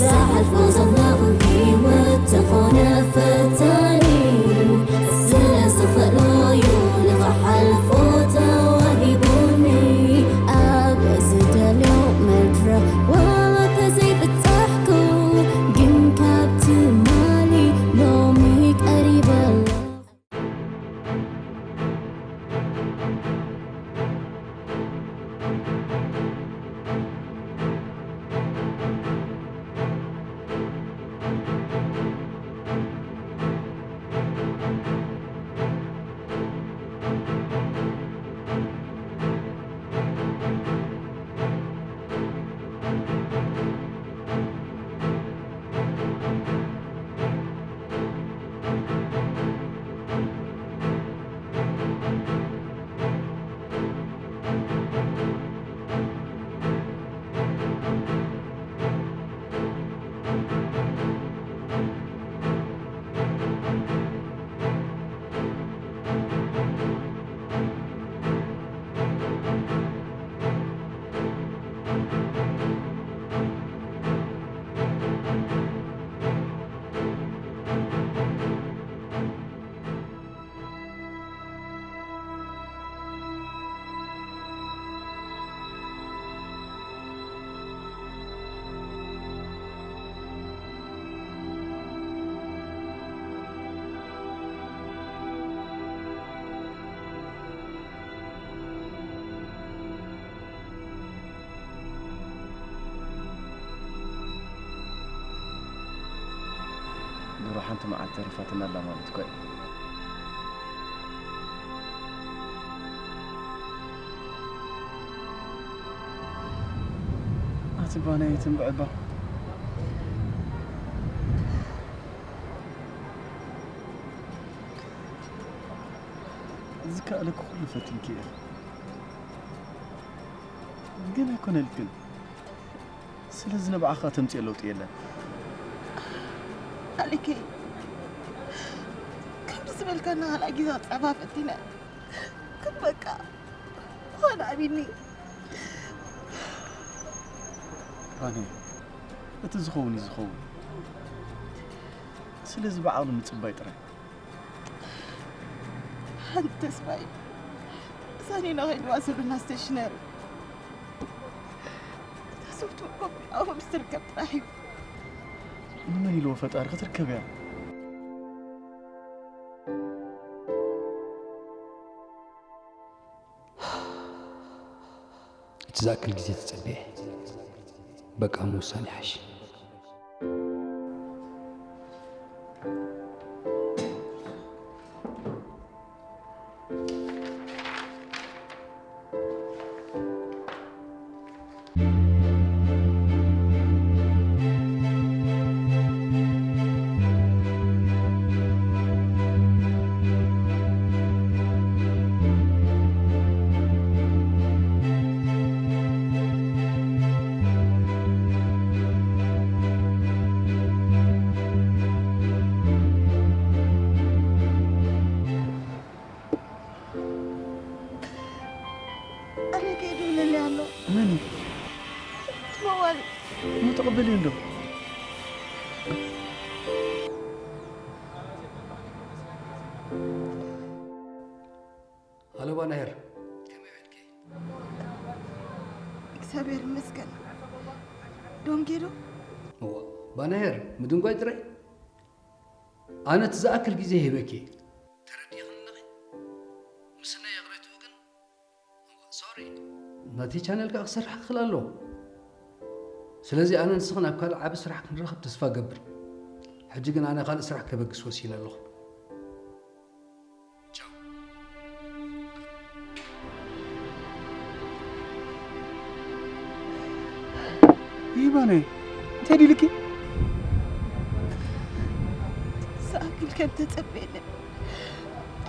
ዝሓልፎ ዘለኹ ህይወት ዝኾነ ፈታኒ፣ ስለ ዝኽእሎ እዩ ንኽሓልፎ ተዋሂቡኒ። ኣብ ዝደልዮ መድረኽ ዋላ ተዘይበጻሕኩ፣ ግን ካብ ትማሊ ሎሚ ቀሪበ ኣለኹ። ድሮ ሓንቲ መዓልቲ ተሪፋትና ኣላ ማለት እኮ እዩ። ኣቲ ባነይ ትንብዕባ። ዝከኣለኪ ኩሉ ፈቲንኪ ኢኺ። ግን ኣይኮነልክን። ስለዚ ንባዕኻ ተምጽኦ ለውጢ የለን። ኣሊከይ፣ ከምዚ ዝበልካና ካልኣይ ግዜ ክጸባ ፈቲነ። ግን በቃ፣ ምዃን ኣቢኒ። ባኒ፣ እቲ ዝኸውን እዩ ዝኸውን። ስለዚ ብዓቕሊ ምጽባይ ጥራይ። ሓንቲ ተስፋይ ሳኒና ከይድዋ ሰብና ስቴሽነሪ ተስፍቱ ኮፒ ኣብኡ ምስ ትርከብ ጥራሕ እዩ። ንመን ኢልዎ ፈጣሪ ክትርከብ እያ። እቲ ዝኣክል ግዜ ተጸቢየ። በቃ ምውሳን ይሓሽ። ኣነ ከይዱ ይብለኒ ኣሎ። መን እዩ? እቲ መዋሊ። እሞ ተቐበልዮ እንዶ። ሃሎ ባናሄር፣ ከመይ ውዒልኪ? እግዚኣብሔር ይመስገን። ዶንጌ ዶ? እዋ፣ ባናሄር፣ ምድንጓይ ጥራይ? ኣነ እቲ ዝኣክል ግዜ ሂበኪ። ተረዲእኽኒ ኣለኺ? ምስናይ ይቕሬትኡ ግን፣ እዋ፣ ሶሪ። ናተይ ቻነል ከኣ ክሰርሕ ክኽእል ኣለዎ። ስለዚ ኣነ ንስኽን ኣብ ካልእ ዓቢ ስራሕ ክንራኸብ ተስፋ እገብር። ሕጂ ግን ኣነ ካልእ ስራሕ ከበግስ ወሲነ ኣለኹ። ቻው። ይህ ባናይ፣ እንታይ ዲልኪ? ዝኣክል ከም ተጸበየለን።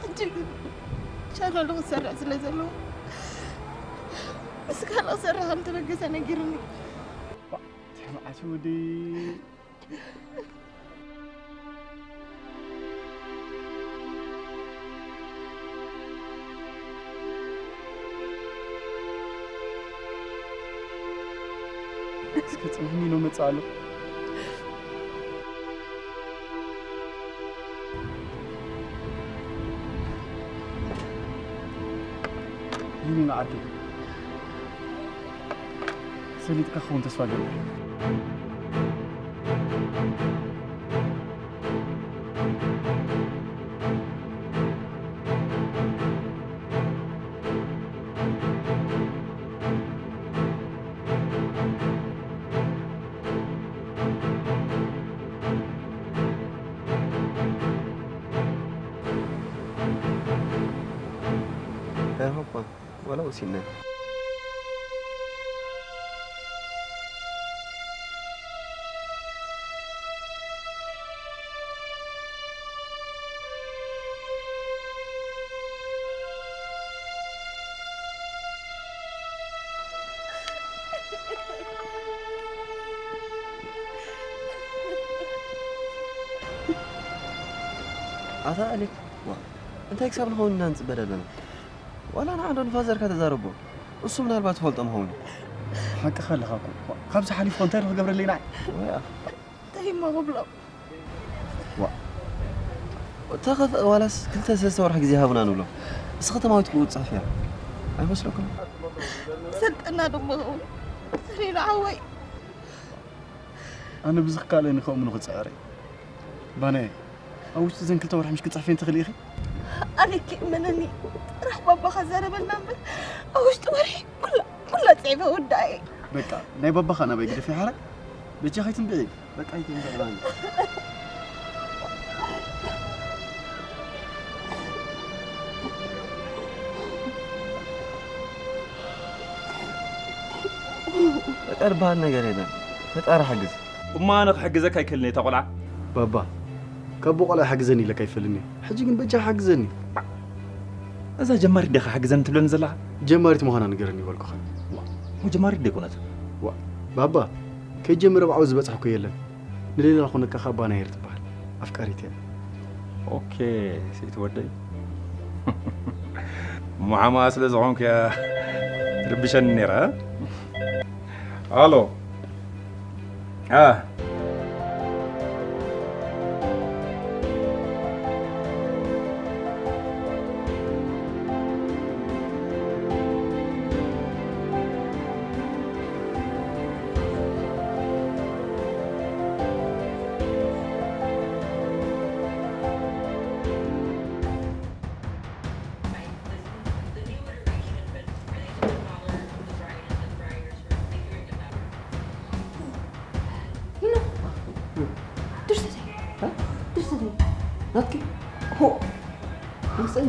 ሕጂ ግን ቻነሉ ክሰርሕ ስለ ዘለዎ፣ ምስ ካልእ ክሰርሕ ከም ተበገሰ ነጊሩኒ። ትሕምዓት ወዲ። እስከ ጽንሕኒ ነው መጽእ ኣሎ። ይህንን ዓዲ ሰሊጥካ ክኸውን ተስፋ ገይሩ። ደርሆ እኳ ዋላ ወሲነ። ኣታ ኣሌክ፣ ዋ፣ እንታይ ክሳብ ንኸውን ኢና ንጽበ ዘለና? ዋላ ንዓንዶ ንፋዘርካ ተዛረቦ። እሱ ምናልባት ትፈልጦ ምኸውን። ሓቅኻ ኣለኻ እኮ። ካብዚ ሓሊፉ እንታይ ዶ ክገብረለይ ንዓይ? ወይ ኣፍ። እንታይ እሞ ክብሎ? ዋ። ተኸፍእ ዋላስ ክልተ ሰለስተ ወርሒ ግዜ ሃቡና ንብሎ። እስኺ ተማዊትኩ ክትጽሕፍያ። ኣይመስለኩምን? ሰልጠና ዶ ምኸውን? ሰሌና ሓወይ። ኣነ ብዝካለኒ ከምኡ ንኽጽዕር እየ። ባናየ፣ ኣብ ውሽጢ እዘን ክልተ ወርሒ ምሽ ክትጽሕፍየን ትኽእሊ ኢኺ? ኣሌክ እመነኒ፣ ጥራሕ ባባኻ ዛረበልና እምበር፣ ኣብ ውሽጢ ወርሒ ኩላ፣ ኩላ ጽሒፈ ወዳእየ። በቃ፣ ናይ ባባኻ ናባይ ግደፊ ሓራይ። በጃኺ ትንብዒ። በቃ ኣይትንብዒ ባኒ። በቃ ዝበሃል ነገር የለን። ፈጣሪ ሓግዝ። እሞ ኣነ ክሕግዘካ ኣይክእልን እየ፣ እታ ቆልዓ። ባባ፣ ካብ ቆልዓ ሓግዘኒ ኢለካ ኣይፈልጥን እየ። ሕጂ ግን በጃ ሓግዘኒ። እዛ ጀማሪት ዲኻ ሓግዘኒ ትብለኒ ዘለኻ? ጀማሪት ምዃና ንገረኒ ይበልኩኻ። ዋ፣ እሞ ጀማሪት ዶ ኣይኮነት? ዋ፣ ባባ፣ ከይጀምር ኣብ ዓው ዝበጽሐ እኮ የለን። ንሌላ ኮነካ ኻባ ናይር ትበሃል። ኣፍቃሪት እያ። ኦኬ፣ ሰይቲ ወደይ። እሞ ሓማ ስለ ዝኾንኩ እያ ትርብሸኒ ነይራ። ኣሎ። ኣ።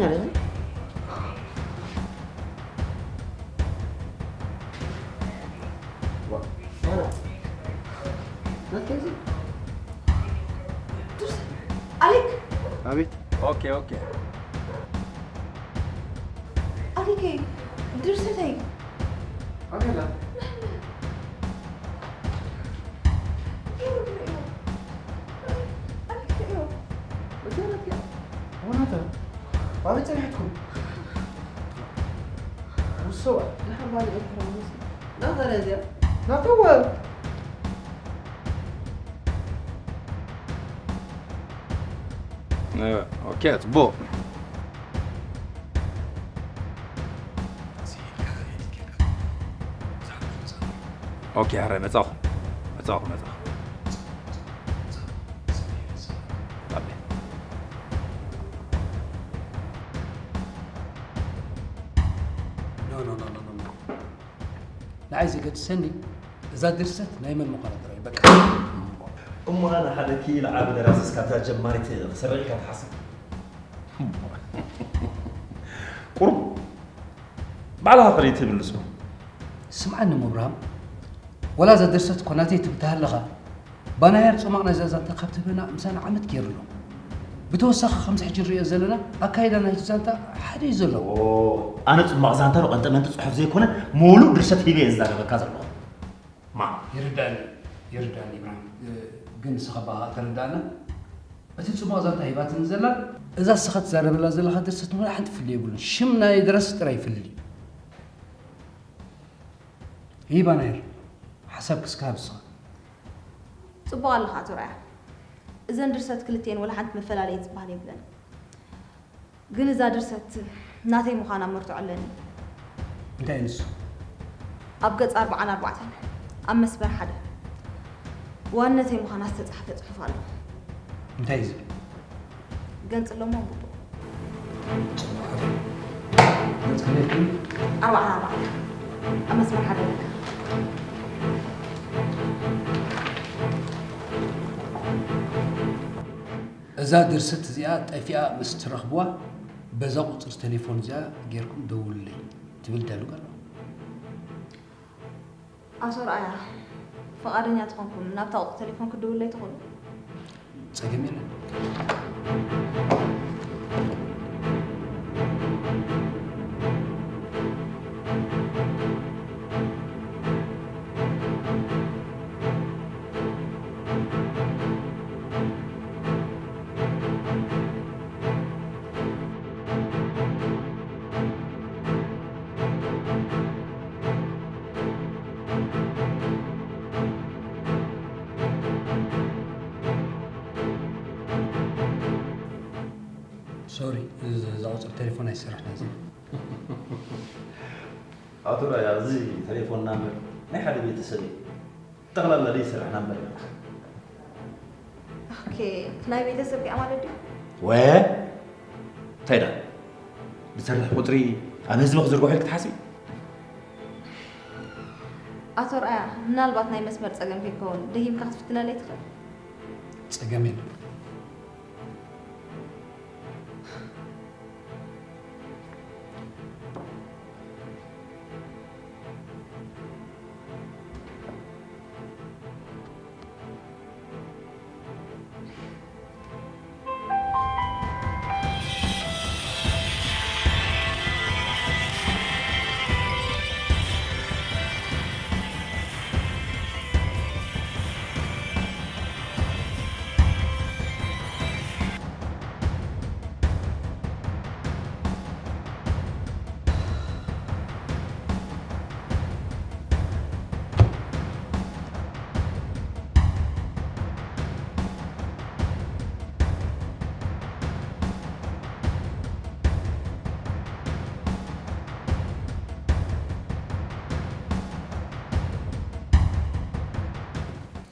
ማለት ነው። ዋ፣ ዋ። ናትከዚ? ድርሰት፣ ኣሌክ። ኣቤት። ኦኬ፣ ኦኬ። ኣሌከይ፣ ድርሰተይ። ኣቤላ። ኣሌክ፣ ርእዮ። እዚኣ ናትኪ እያ። እውነታ? ኣበይ ጸኒሕትኩም? ውሰዋ፣ ንሓባር ኤርትራ መስል። ናታ እያ እዚኣ። ናተወ። እ፣ ኦኬ፣ ጽቡቕ። ኦኬ፣ ሕራይ መጻኹ፣ መጻኹ፣ መጻኹ። ኣቤ። ኖ፣ ኖ፣ ኖ፣ ኖ፣ ኖ፣ ኖ። ንዓይ ዘገድሰኒ እዛ ድርሰት ናይ መን ምዃና ጥራይ፣ በቃ። እሞ ኣነ ሓደ ክኢላ ዓቢ ደራሲ እስካብዛ ጀማሪት ክሰርቕ ኢልካ ትሓስብ? ቁሩብ ባዕልኻ ክርኢ ትምልሶ። ስምዓኒ እሞ እብርሃም፣ ወላ እዛ ድርሰት እኮ ናተይ ትብል ተሃለኻ፣ ባናሄር ጽማቕ ናይዛ ዛንታ ካብ ትህበና ምሳና ዓመት ገይሩ ኣሎ። ብተወሳኺ ከምዚ ሕጂ ንርእዮ ዘለና ኣካይዳ ናይቲ ዛንታ ሓደ እዩ ዘሎ። ኦ፣ ኣነ ጽማቕ ዛንታ ዶ ቀንጠመንጢ ጽሑፍ ዘይኮነ፣ ምሉእ ድርሰት ሂበ እየ ዝዛረበካ ዘለኹ። ማ? ይርዳኒ፣ ይርዳኒ እብራሂም። እ፣ ግን ንስኻ ባኻ ተረዳእና። እቲ ጽቡቕ ዛንታ ሂባትኒ ዘላ፣ እዛ ንስኻ ትዛረበላ ዘለኻ ድርሰት ንኹላ ሓንቲ ፍልልይ የብሉን። ሽም ናይ ደራሲ ጥራይ ይፍልልይ። ይባናየር፣ ሓሳብ ክስካ ሃብ ንስኻ። ጽቡቕ ኣለኻ ኣቶ ራያ። እዘን ድርሰት ክልቲኤን ወላ ሓንቲ መፈላለዪ ዝበሃል የብለን። ግን እዛ ድርሰት ናተይ ምዃና መርትዖ ኣለኒ። እንታይ ንሱ? ኣብ ገጽ ኣርብዓን ኣርባዕተን፣ ኣብ መስመር ሓደ፣ ዋንነተይ ምዃና ዝተጻሕፈ ጽሑፍ ኣሎ። እንታይ እዩ ዝብል? ገንጽሎ እሞ ኣንብቦ። ጽቡቕ። ገጽ ክንደይ? ኣርብዓን ኣርባዕተን፣ ኣብ መስመር ሓደ ኣለካ። እዛ ድርሰት እዚኣ ጠፊኣ ምስ ትረኽብዋ፣ በዛ ቁጽሪ ቴሌፎን እዚኣ ጌርኩም ደውሉለይ ትብል ዳሉግ ኣሎ። ኣቶ ረኣያ፣ ፍቓደኛ ተኾንኩም ናብታ ቁጽሪ ቴሌፎን ክትድውሉለይ ትኽእሉ? ጸገም የለን። ሶሪ፣ እዛ ቁጽሪ ቴሌፎን ኣይሰርሕን እያ። ኣቶ ራያ፣ እዚ ቴሌፎን ናምበር ናይ ሓደ ቤተሰብ እዩ። ጠቕላላ ዘይሰርሕ ናምበር እዩ። ኦኬ፣ ናይ ቤተሰብ ዲኣ ማለት ድዩ? ወ-፣ እንታይ ደኣ? ዝሰርሕ ቁጽሪ ኣብ ህዝቢ ክዝርግሖ ኢልኪ ትሓስቢ? ኣቶ ርኣያ፣ ምናልባት ናይ መስመር ጸገም ከይከውን ደጊምካ ክትፍትነለይ ትኽእል? ጸገም የለን።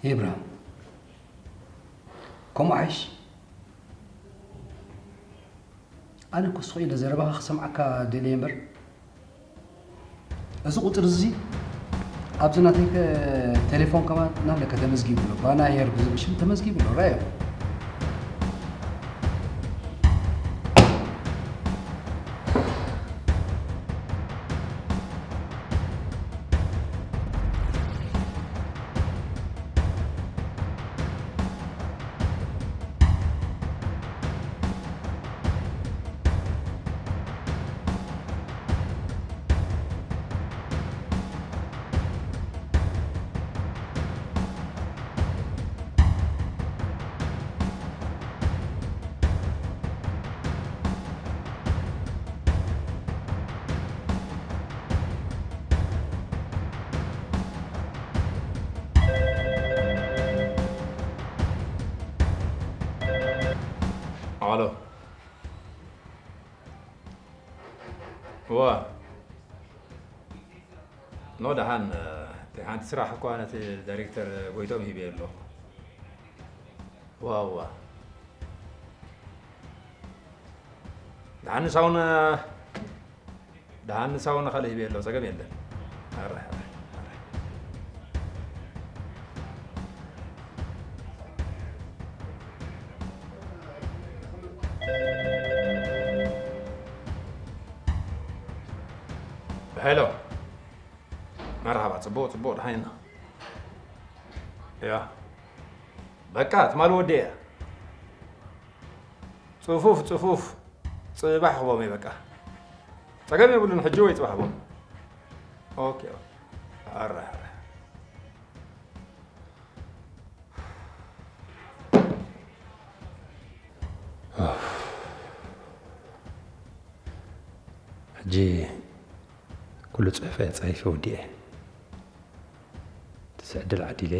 ይብራም፣ ከምኡ ሓይሽ። ኣነ እኮ ስቕ ኢለ ዘረባኻ ክሰምዓካ ደልየ እምበር፣ እዚ ቁጽሪ እዚ ኣብዚ ናተይ ከ-፣ ቴሌፎን ከማን እናለከ ተመዝጊቡ ኣሎ። ባና ሄር ብዝብል ሽም ተመዝጊቡ ኣሎ። ራዮ። ኣሎ። እዋ። ኖ፣ ደሓን፣ እቲ ሓንቲ ስራሕ እኳ ነቲ ዳይሬክተር ጎይቶም ሂበዮ ኣለኹ። እዋ፣ እዋ። ደሓን ንሳውን፣ ደሓን ንሳውን ንኻልእ ሂበዮ ኣለኹ፣ ጸገም የለን። ኣረ፣ ኣረ፣ ኣረ። ሄሎ። መርሓባ፣ ጽቡቕ፣ ጽቡቕ፣ ደሓን ኢና። ያ። በቃ፣ ትማሊ ወዲአ። ጽፉፍ፣ ጽፉፍ። ጽባሕ ክቦም እየ፣ በቃ። ጸገም የብሉን፣ ሕጂ ወይ ጽባሕ ቦም። ኦኬ፣ ኦኬ። ኣረ፣ ኣረ። ሕጂ ኩሉ ጽሑፈይ ኣጻሒፈ ወዲኤ። እቲ ዕድል ዓዲለ።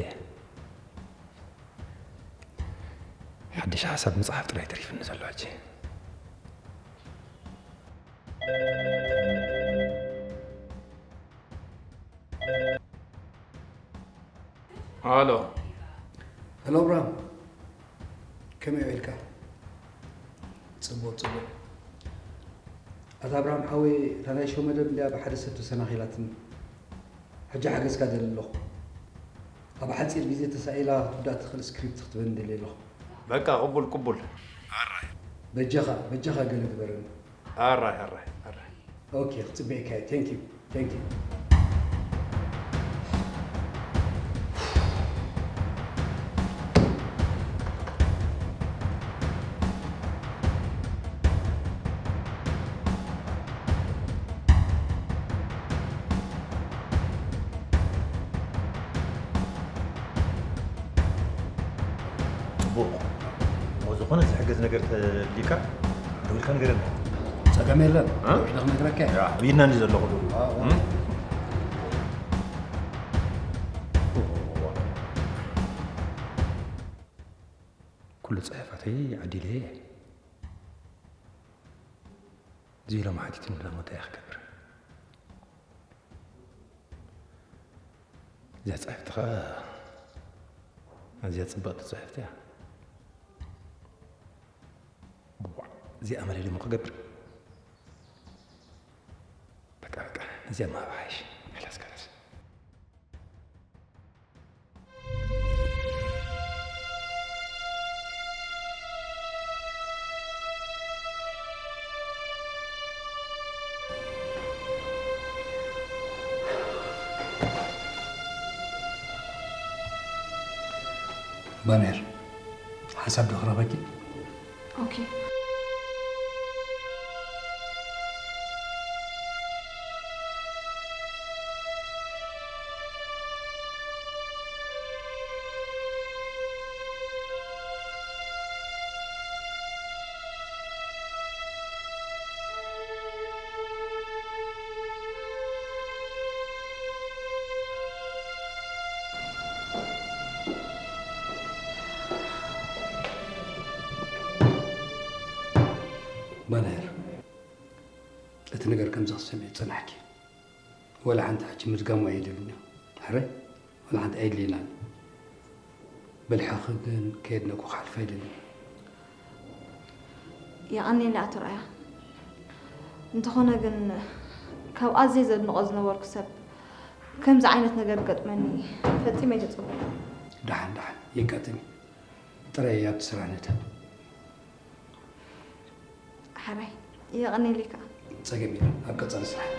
ሓድሽ ሓሳብ ምጽሓፍ ጥራይ ተሪፍኒ ዘሎ ሕጂ። ኣሎ። ሄሎ፣ ኣብርሃም። ከመይ ውዒልካ? ጽቡቕ፣ ጽቡቕ። ኣታ ኣብርሃም ሓወይ፣ እታ ናይ ሾው መደብ እንድያ ብሓደ ሰብ ተሰናኺላትኒ። ሕጂ ሓገዝካ ደሊ ኣለኹ። ኣብ ሓጺር ግዜ ተሳኢላ ክትውዳእ ትኽእል ስክሪፕት ክትበኒ ደልየ ኣለኹ። በቃ፣ ቅቡል፣ ቅቡል። ኣራይ። በጃኻ፣ በጃኻ ገለ ግበረኒ። ኣራይ፣ ኣራይ፣ ኣራይ። ኦኬ፣ ክጽበየካ እየ። Thank you, thank you። ጽቡቕ። እሞ ዝኾነ ዝሕገዝ ነገር ተድልዩካ፣ ደዊልካ ንገረኒ። ጸገም የለን። እ? ውዒለ ክነግረካ እየ። ያ፣ ኣበይ ኢድና እንዲ ዘለኹ ዶ? ዋ፣ ዋ። እም? ኩሉ ጽሑፋተይ ዓዲለ እየ። እዚ ኢሎም ሓቲቱኒ፣ ሎሚ እንታይ ክገብር? እዚኣ ጽሕፍቲ ኸኣ ኣዝያ ጽብቕቲ ጽሕፍቲ እያ። ዋእ፣ እዚኣ መለይ ደሞ ክገብር? በቃ፣ በቃ፣ እዚኣ ምሃብ ሓይሽ። ሓላስ፣ ሓላስ። ባንሄር፣ ሓሳብ ዶ ክረኽበኪ? ኦኬ። ባንሄር፣ እቲ ነገር ከምዚ ክትሰምዒ ዝጸናሕኪ፣ ወላ ሓንቲ ሕጂ ምድጋሙ ኣየድልን እዩ። ሕራይ፣ ወላ ሓንቲ ኣየድልየናን። ብልሕኺ ግን ከየድነቕኩ ክሓልፍ ኣይደልን። የቐንየለይ ኣቶ ርኣያ። እንተኾነ ግን፣ ካብ ኣዝየ ዘድንቖ ዝነበርኩ ሰብ ከምዚ ዓይነት ነገር ክገጥመኒ ፈጺመ ኣይተጸበኹን። ደሓን፣ ደሓን፣ የጋጥም እዩ። ጥራይ ኣብቲ ስራሕ ንእተው። ሕራይ፣ የቐንየለይ ከኣ። ጸገም የለን፣ ኣብ ቀጻሊ ስራሕ።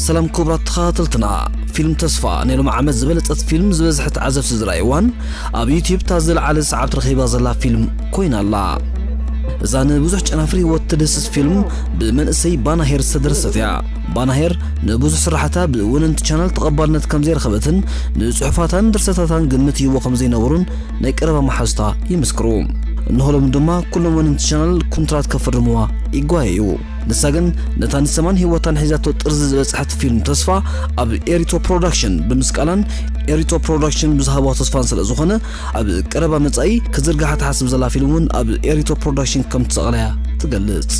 ሰላም ክቡራት ተኸታተልትና፣ ፊልም ተስፋ ናይ ሎሚ ዓመት ዝበለጸት ፊልም፣ ዝበዝሐ ተዓዘብቲ ዝረኣይዋን ኣብ ዩትዩብ እታ ዝለዓለ ሰዓብቲ ረኺባ ዘላ ፊልም ኮይና ኣላ። እዛ ንብዙሕ ጨናፍር ህይወት ትድህስስ ፊልም ብመንእሰይ ባናሄር ዝተደረሰት እያ። ባናሄር ንብዙሕ ስራሕታ ብወነንቲ ቻነል ተቐባልነት ከም ዘይረኸበትን ንጽሑፋታን ድርሰታታን ግምት ይህቦ ከም ዘይነበሩን ናይ ቀረባ መሓዙታ ይምስክሩ። እንሆ ሎም ድማ ኩሎም ወነንቲ ቻነል ኮንትራት ከፈርምዋ ይጓየዩ። ንሳ ግን ነታ ንሰማን ህይወታን ሒዛቶ ጥርዚ ዝበጽሐት ፊልም ተስፋ ኣብ ኤሪቶ ፕሮዳክሽን ብምስቃላን ኤሪቶ ፕሮዳክሽን ብዝሃቦ ተስፋን ስለ ዝኾነ ኣብ ቀረባ መጻኢ ክዝርግሓ ትሓስብ ዘላ ፊልም እውን ኣብ ኤሪቶ ፕሮዳክሽን ከም ትሰቕለያ ትገልጽ።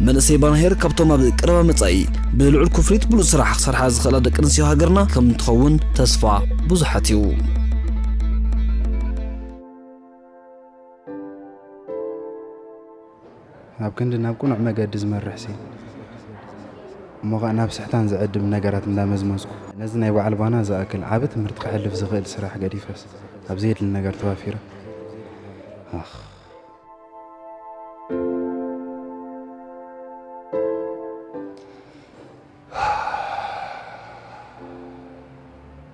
መንእሰይ ባናሄር ካብቶም ኣብ ቀረባ መጻኢ ብልዑል ክፍሊት ብሉጽ ስራሕ ክሰርሓ ዝኽእላ ደቂ ኣንስትዮ ሃገርና ከም ትኸውን ተስፋ ብዙሓት እዩ። ናብ ክንዲ ናብ ቅኑዕ መገዲ ዝመርሕ ሲ እሞ ኸኣ ናብ ስሕታን ዘዕድም ነገራት እንዳመዝመዝኩ ነዚ ናይ በዓል ባና ዝኣክል ዓቢ ትምህርቲ ከሕልፍ ዝኽእል ስራሕ ገዲፈስ ኣብ ዘየድሊ ነገር ተዋፊረ። ኣኽ።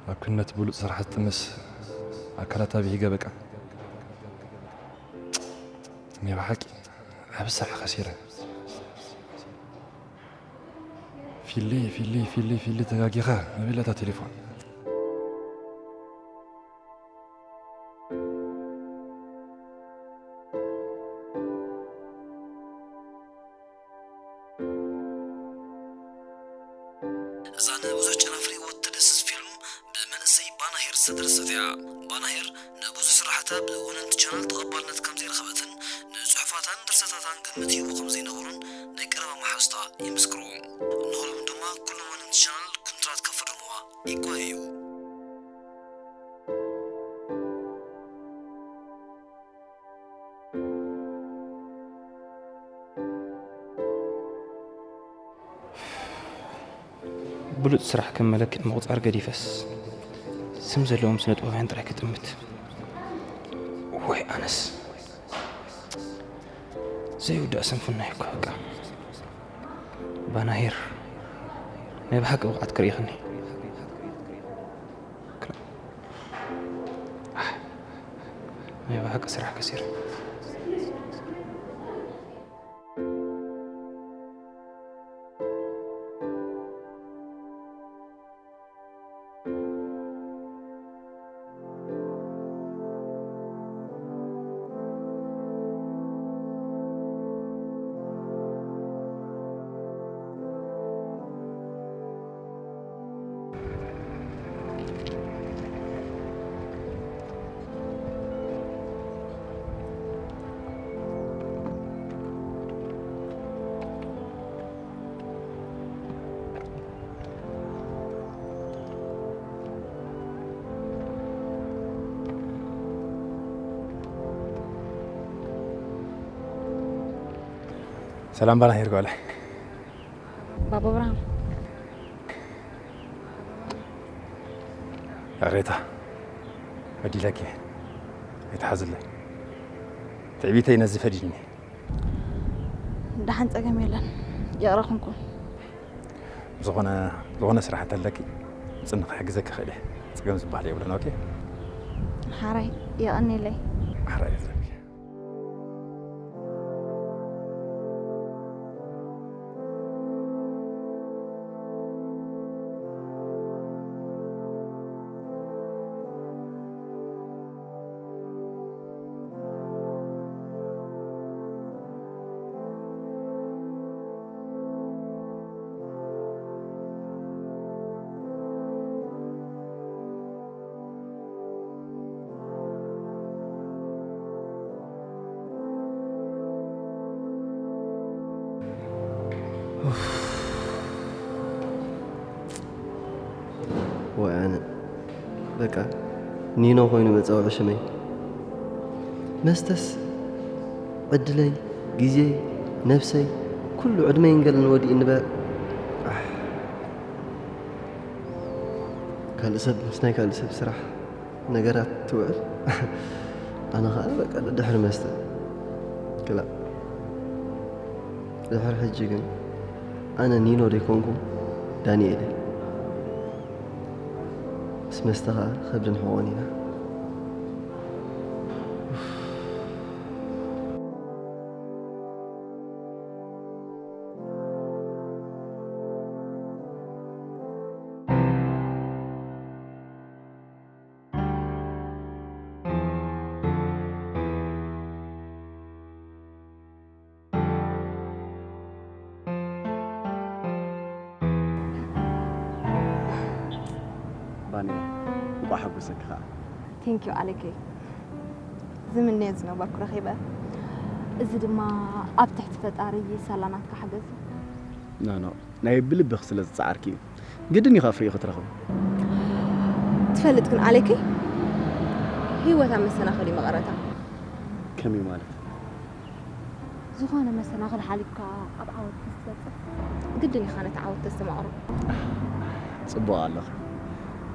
ኣብ ክንነት ብሉጽ ስራሕ ዝጥምስ ኣካላት ኣበይ ይገበቃ። ናይ ብሓቂ ዓቢ ስራሕ ከሲረ። ፊሊ ፊሊ ፊሊ ፊሊ ተጋጊኻ ኣበይ ኣላ እታ ቴሌፎን። እዛ ንብዙሕ ጨናፍር ህይወት ትድህስስ ፊልም ብመንእሰይ ባናሄር ዝተደረሰት እያ። ባናሄር ንብዙሕ ስራሕታ ብወነንቲ ቻነል ተቐባልነት ከም ዘይረኸበትን ንጽሑፋታን ድርሰታታን ግምት ይህቡ ከም ዘይነበሩን ናይ ቀረባ መሓዙታ ይምስክሩ። እንሆ ሎም ድማ ኩሎም ወነንቲ ቻነል ኮንትራት ከፈርምዋ ይጓየዩ። ብሉጽ ስራሕ ከም መለክዒ ምቑጻር ገዲፈስ ስም ዘለዎም ስነ ጥበባውያን ጥራይ ክጥምት። ወይ ኣነስ ዘይውዳእ ስንፍና እዩ እኮ በቃ። ባናሄር ናይ ብሓቂ ብቕዓት ክርኢኽኒ። ናይ ብሓቂ ስራሕ ከሲረ። ሰላም ባና ሄርጓለ ባባ ብርሃን ይቕሬታ በዲለኪ ኣይትሓዝለይ ትዕቢተይ ነዚ ፈዲድኒ ደሓን ጸገም የለን ይቕረ ኩንኩም ዝኾነ ዝኾነ ስራሕ እንተለኪ ጽን ክሕግዘኪ ክእል እየ ጸገም ዝበሃል የብለን ኦኬ ሓራይ የቐኒለይ ሓራይ ዘኪ ወይ ኣነ በቃ ኒኖ ኮይኑ መጻውዒ ሽመይ መስተስ ዕድለይ ግዜይ ነብሰይ ኩሉ ዕድመይን ገለን ወዲኡ ንበር ካልእ ሰብ ምስ ናይ ካልእ ሰብ ስራሕ ነገራት ትውዕል ኣነ ከዓ በቃ ድሕሪ መስተ ክላእ ድሕሪ ሕጂ ግን ኣነ ኒኖ ደይኮንኩ ዳንኤል እየ ምስ መስተ ኸዓ ኸብድን ሕቖን ኢና። ባኒ፣ እንቋዕ ሓጎሰኪ ኸዓ። Thank you ኣሌከይ። ዝምነዮ ዝነበርኩ ረኺበ። እዚ ድማ ኣብ ትሕቲ ፈጣሪ ሳላ ናትካ ሓገዝ። ኖ፣ ኖ፣ ናይ ብልብኺ ስለ ዝጸዓርኪ እዩ። ግድን እዩ ከፍርዩ ክትረኽቢ። ትፈልጥ ግን ኣሌከይ፣ ህይወት ኣብ መሰናኽል እዩ መቐረታ። ከመይ ማለት? ዝኾነ መሰናኽል ሓሊፍካ ኣብ ዓወት ክትበጽሕ ግድን ኢኻ ነቲ ዓወት ተስተማቕሮ። ጽቡቕ ኣለኺ።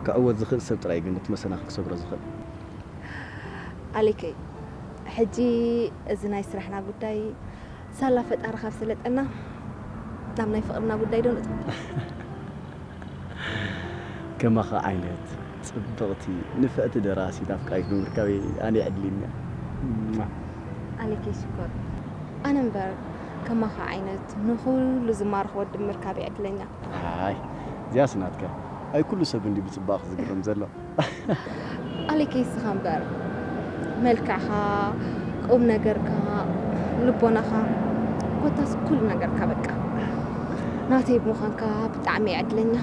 ክዕወት ዝኽእል ሰብ ጥራይ እዩ ግን ነቲ መሰናኽል ክሰግሮ ዝኽእል። ኣሌከይ፣ ሕጂ እዚ ናይ ስራሕና ጉዳይ ሳላ ፈጣሪ ካብ ሰለጠና ናብ ናይ ፍቕርና ጉዳይ ዶ ንእቶ? ከማኻ ዓይነት ጽብቕቲ ንፍዕቲ ደራሲት ኣፍቃሪት ብምርካበይ ኣነ ዕድለኛ። ኣሌከይ ሽኮር፣ ኣነ እምበር ከማኻ ዓይነት ንኹሉ ዝማርኽ ወዲ ብምርካበይ ዕድለኛ። ኣይ፣ እዚኣስ ናትካ። ኣይ፣ ኩሉ ሰብ እንዲ ብጽባቕ ዝግረም ዘሎ። ኣሌከይ እስኻ እምበር መልክዕኻ፣ ቁም ነገርካ፣ ልቦናኻ፣ ኮታስ ኩሉ ነገርካ በቃ ናተይ ብምዃንካ ብጣዕሚ እየ ዕድለኛ።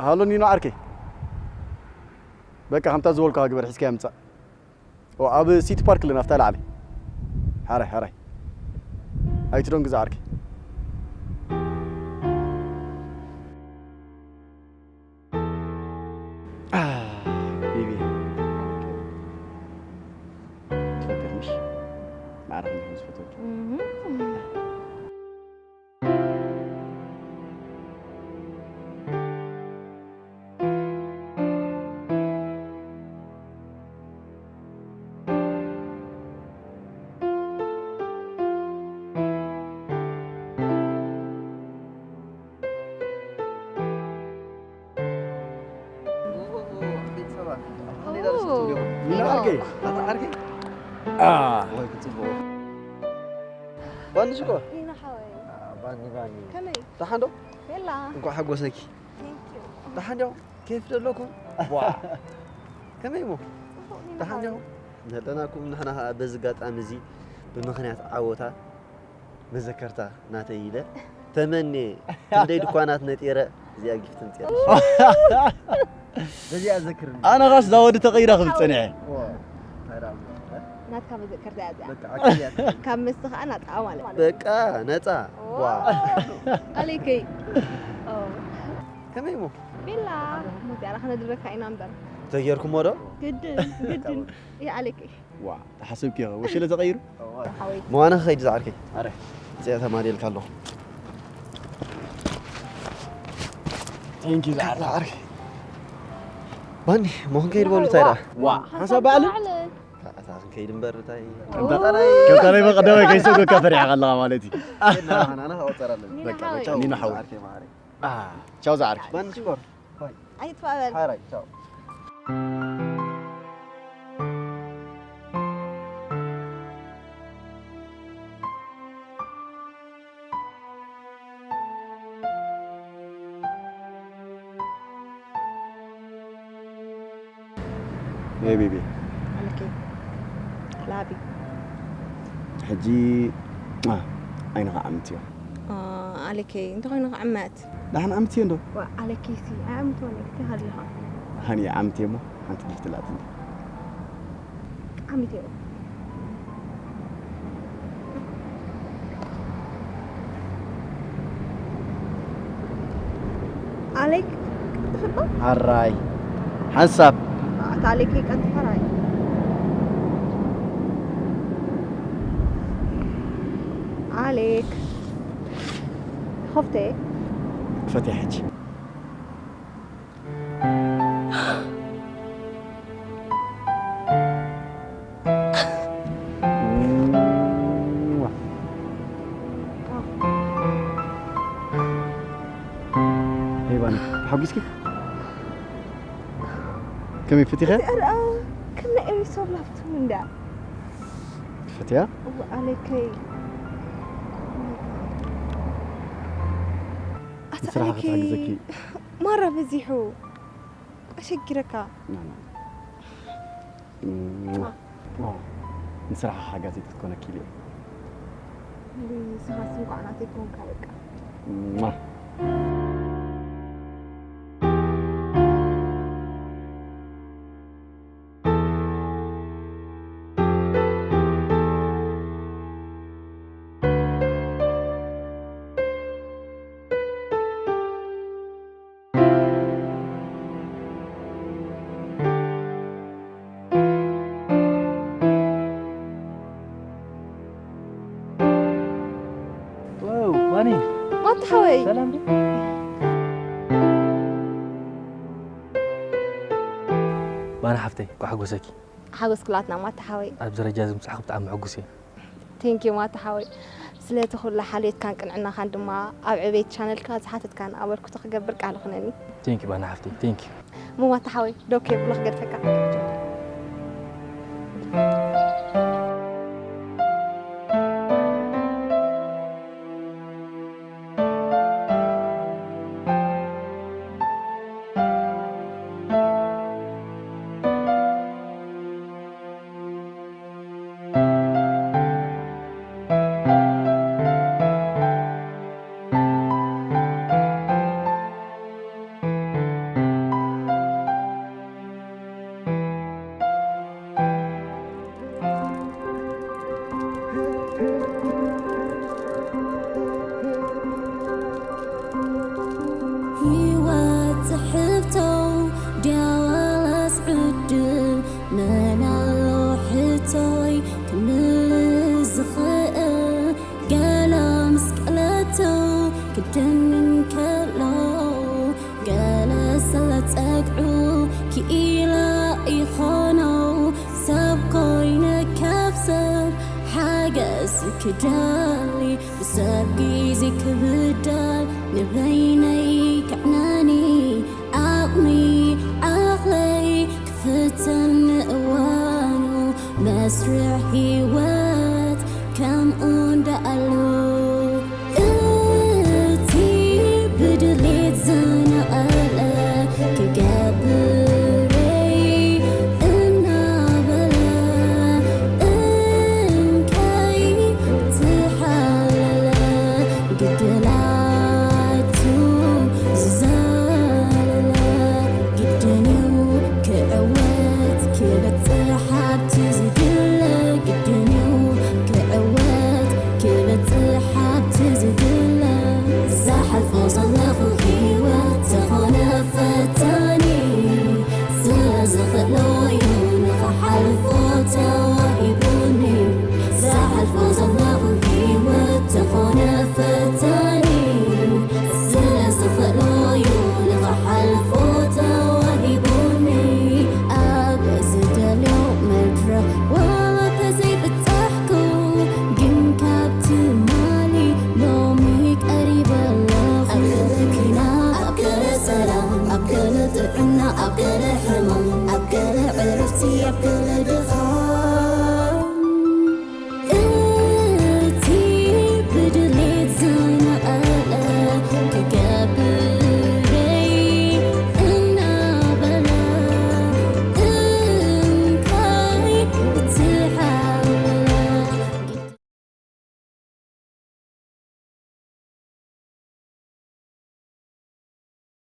ሃሎ ኒኖ ዓርከይ፣ በቃ ከምታ ዝበልኩኻ ግበር፣ ሒዝካያ ምጻእ። ኦ፣ ኣብ ሲቲ ፓርክ ኣለና፣ ኣብታ ላዕሊ። ሓራይ፣ ሓራይ። ኣይትደንግጽ ዓርከይ። አ፣ ቤቢ። ትፈትኒ ምሽ? ማዕረ ክንዲ ከም ዝፈትወኪ። እህ። ኒና ዓርከይ። አ። ወይ፣ ክጽብቑ። ባኒ ሽኮር። ኒና ሓወይ። አ፣ ባኒ፣ ባኒ። ከመይ? ደሓን ዶ? ቤላ። እንኳዕ ሓጎሰኪ። Thank you። ደሓን ዲኹም? ኬፍ ዶ ኣለኩም? ዋ። ከመይ እሞ? ጽቡቕ ኒና ደሓን ሓወይ። ዲኹም? ዘለናኩም ንሕና ኸኣ በዚ ኣጋጣሚ እዚ ብምኽንያት ዓወታ መዘከርታ ናተይ ኢለ ተመንየ ክንደይ ድኳናት ነጢረ እዚኣ ጊፍት እንጽያ። በዚኣ ዘክርኒ። ኣነ ኻስ እዛ ወዲ ተቐይራ ክብል ጸኒሐ። ኦ፣ ታዲያ ናትካ መዘከርታ እያ እዚኣ። በቃ ኣክልያ። ካብ መስተ ኸኣ ናጻ ማለት። በቃ ነጻ። ዋ። ዋ። ኣሌከይ። ኦ። ከመይ እሞ? ቤላ፣ ሞት ያላ ክነድረካ ኢና እምበር። ተጌርኩሞ ዶ? ግድን፣ ግድን። ይኣሌከይ። ዋ፣ ተሓሰብኪ ኢኺ፣ ወሽለ ተቐይሩ? ሓወይ። መዋነ ክኸይድ ዝዓርከይ። ኣረ። እዚኣ ተማልየልካ ኣለኹ። Thank you ዝዓርከይ። ዝዓርከይ። ባኒ፣ ሞ ክንከይድ በሉ እንታይ ደኣ? ዋ፣ ሓንሳብ በዓል? እታ ክንከይድ እምበር እንታይ? ከምታ ናይ መቐደመ ከይሰጎካ ፈሪሕኻ ኣለኻ ማለት እዩ። ኣና፣ ኣና፣ ኣና፣ ኣወጠር ኣለኒ። ኒና በቃ፣ ሓወይ። በቃ፣ ኒና ሓወይ። ዝዓርከይ ማዕረይ። አ፣ ቻው ዝዓርከይ። ባኒ ሽኮር። ባይ። ኣይትፋበል። ሓራይ፣ ቻው። Hey, baby. ኣሌከይ። ላቢ። ሕጂ፣ አ፣ ዓይንኻ ዓምትዮ። አ፣ ኣሌከይ፣ እንታይ ኮይኑ ክዕመት? ደሓን ዓምትዮ እንዶ? ዋ፣ ኣሌከይሲ፣ ኣይዓምትዎን እየ፣ እንታይ ሃልኻ? ሃኒ፣ ዓምትዮ እሞ፣ ሓንቲ ጊፍት ላትኒ። ዓምትዮ። ኣሌክ፣ ትፍልጦ? ኣራይ። ሓንሳብ። ኣታ ኣሌክ፣ ቀንጥፈራይ። ኣሌክ። ኸፍተ። ፈትያ ሕጂ። ሄባን፣ ተሓጒስኪ? ከመይ ፈቲኸ? ኣረ፣ ከም ናይ ኤሪሶ ላፍቱ እንዳ። ፈትያ? እወ፣ ኣለከይ። ኣታ ንስራሓ ኣለከይ፣ ክትሕግዘኪ። ማራ በዚሑ። ኣሸጊረካ። ና፣ ና። እም፣ ዋ። ዋ። ንስራሓ ሓጋዚት ክትኮነኪ ኢለ። ንስኻስ እንኳዕ ናተይ ኮንካ በቃ። እማ። ዋው፣ ባኒ። ማታ ሓወይ። ሰላም ድዩ? ባኒ ሓፍተይ፣ እንኳዕ ሓጎሰኪ። ሓጎስ ኩላትና ማታ ሓወይ። ኣብዚ ደረጃ እዚ ምብጻሕኪ ብጣዕሚ ሕጉስ እየ። ቴንኪዩ ማታ ሓወይ። ስለቲ ኩሉ ሓልዮትካን ቅንዕናኻን ድማ ኣብ ዕቤት ቻነልካ ዝሓተትካን ኣበርክቶ ክገብር ቃል ኹነኒ። ቴንኪዩ ባኒ ሓፍተይ፣ ቴንኪዩ። እሞ ማታ ሓወይ፣ ደው ከየብሎ ክገድፈካ። ህይወት ጽሕፍቶ ድያ ዋላስ ዕድል? መን ኣሎ ሕቶይ ክምልስ ዝኽእል? ገለ ምስ ቀለቱ ክድንን ከሎ፣ ገለ ስለ ጸግዑ ክኢላ ይኾኖ። ሰብ ኮይነ ካብ ሰብ ሓገዝ ክደሊ፣ ብሰብ ግዜ ክብደል ንበይ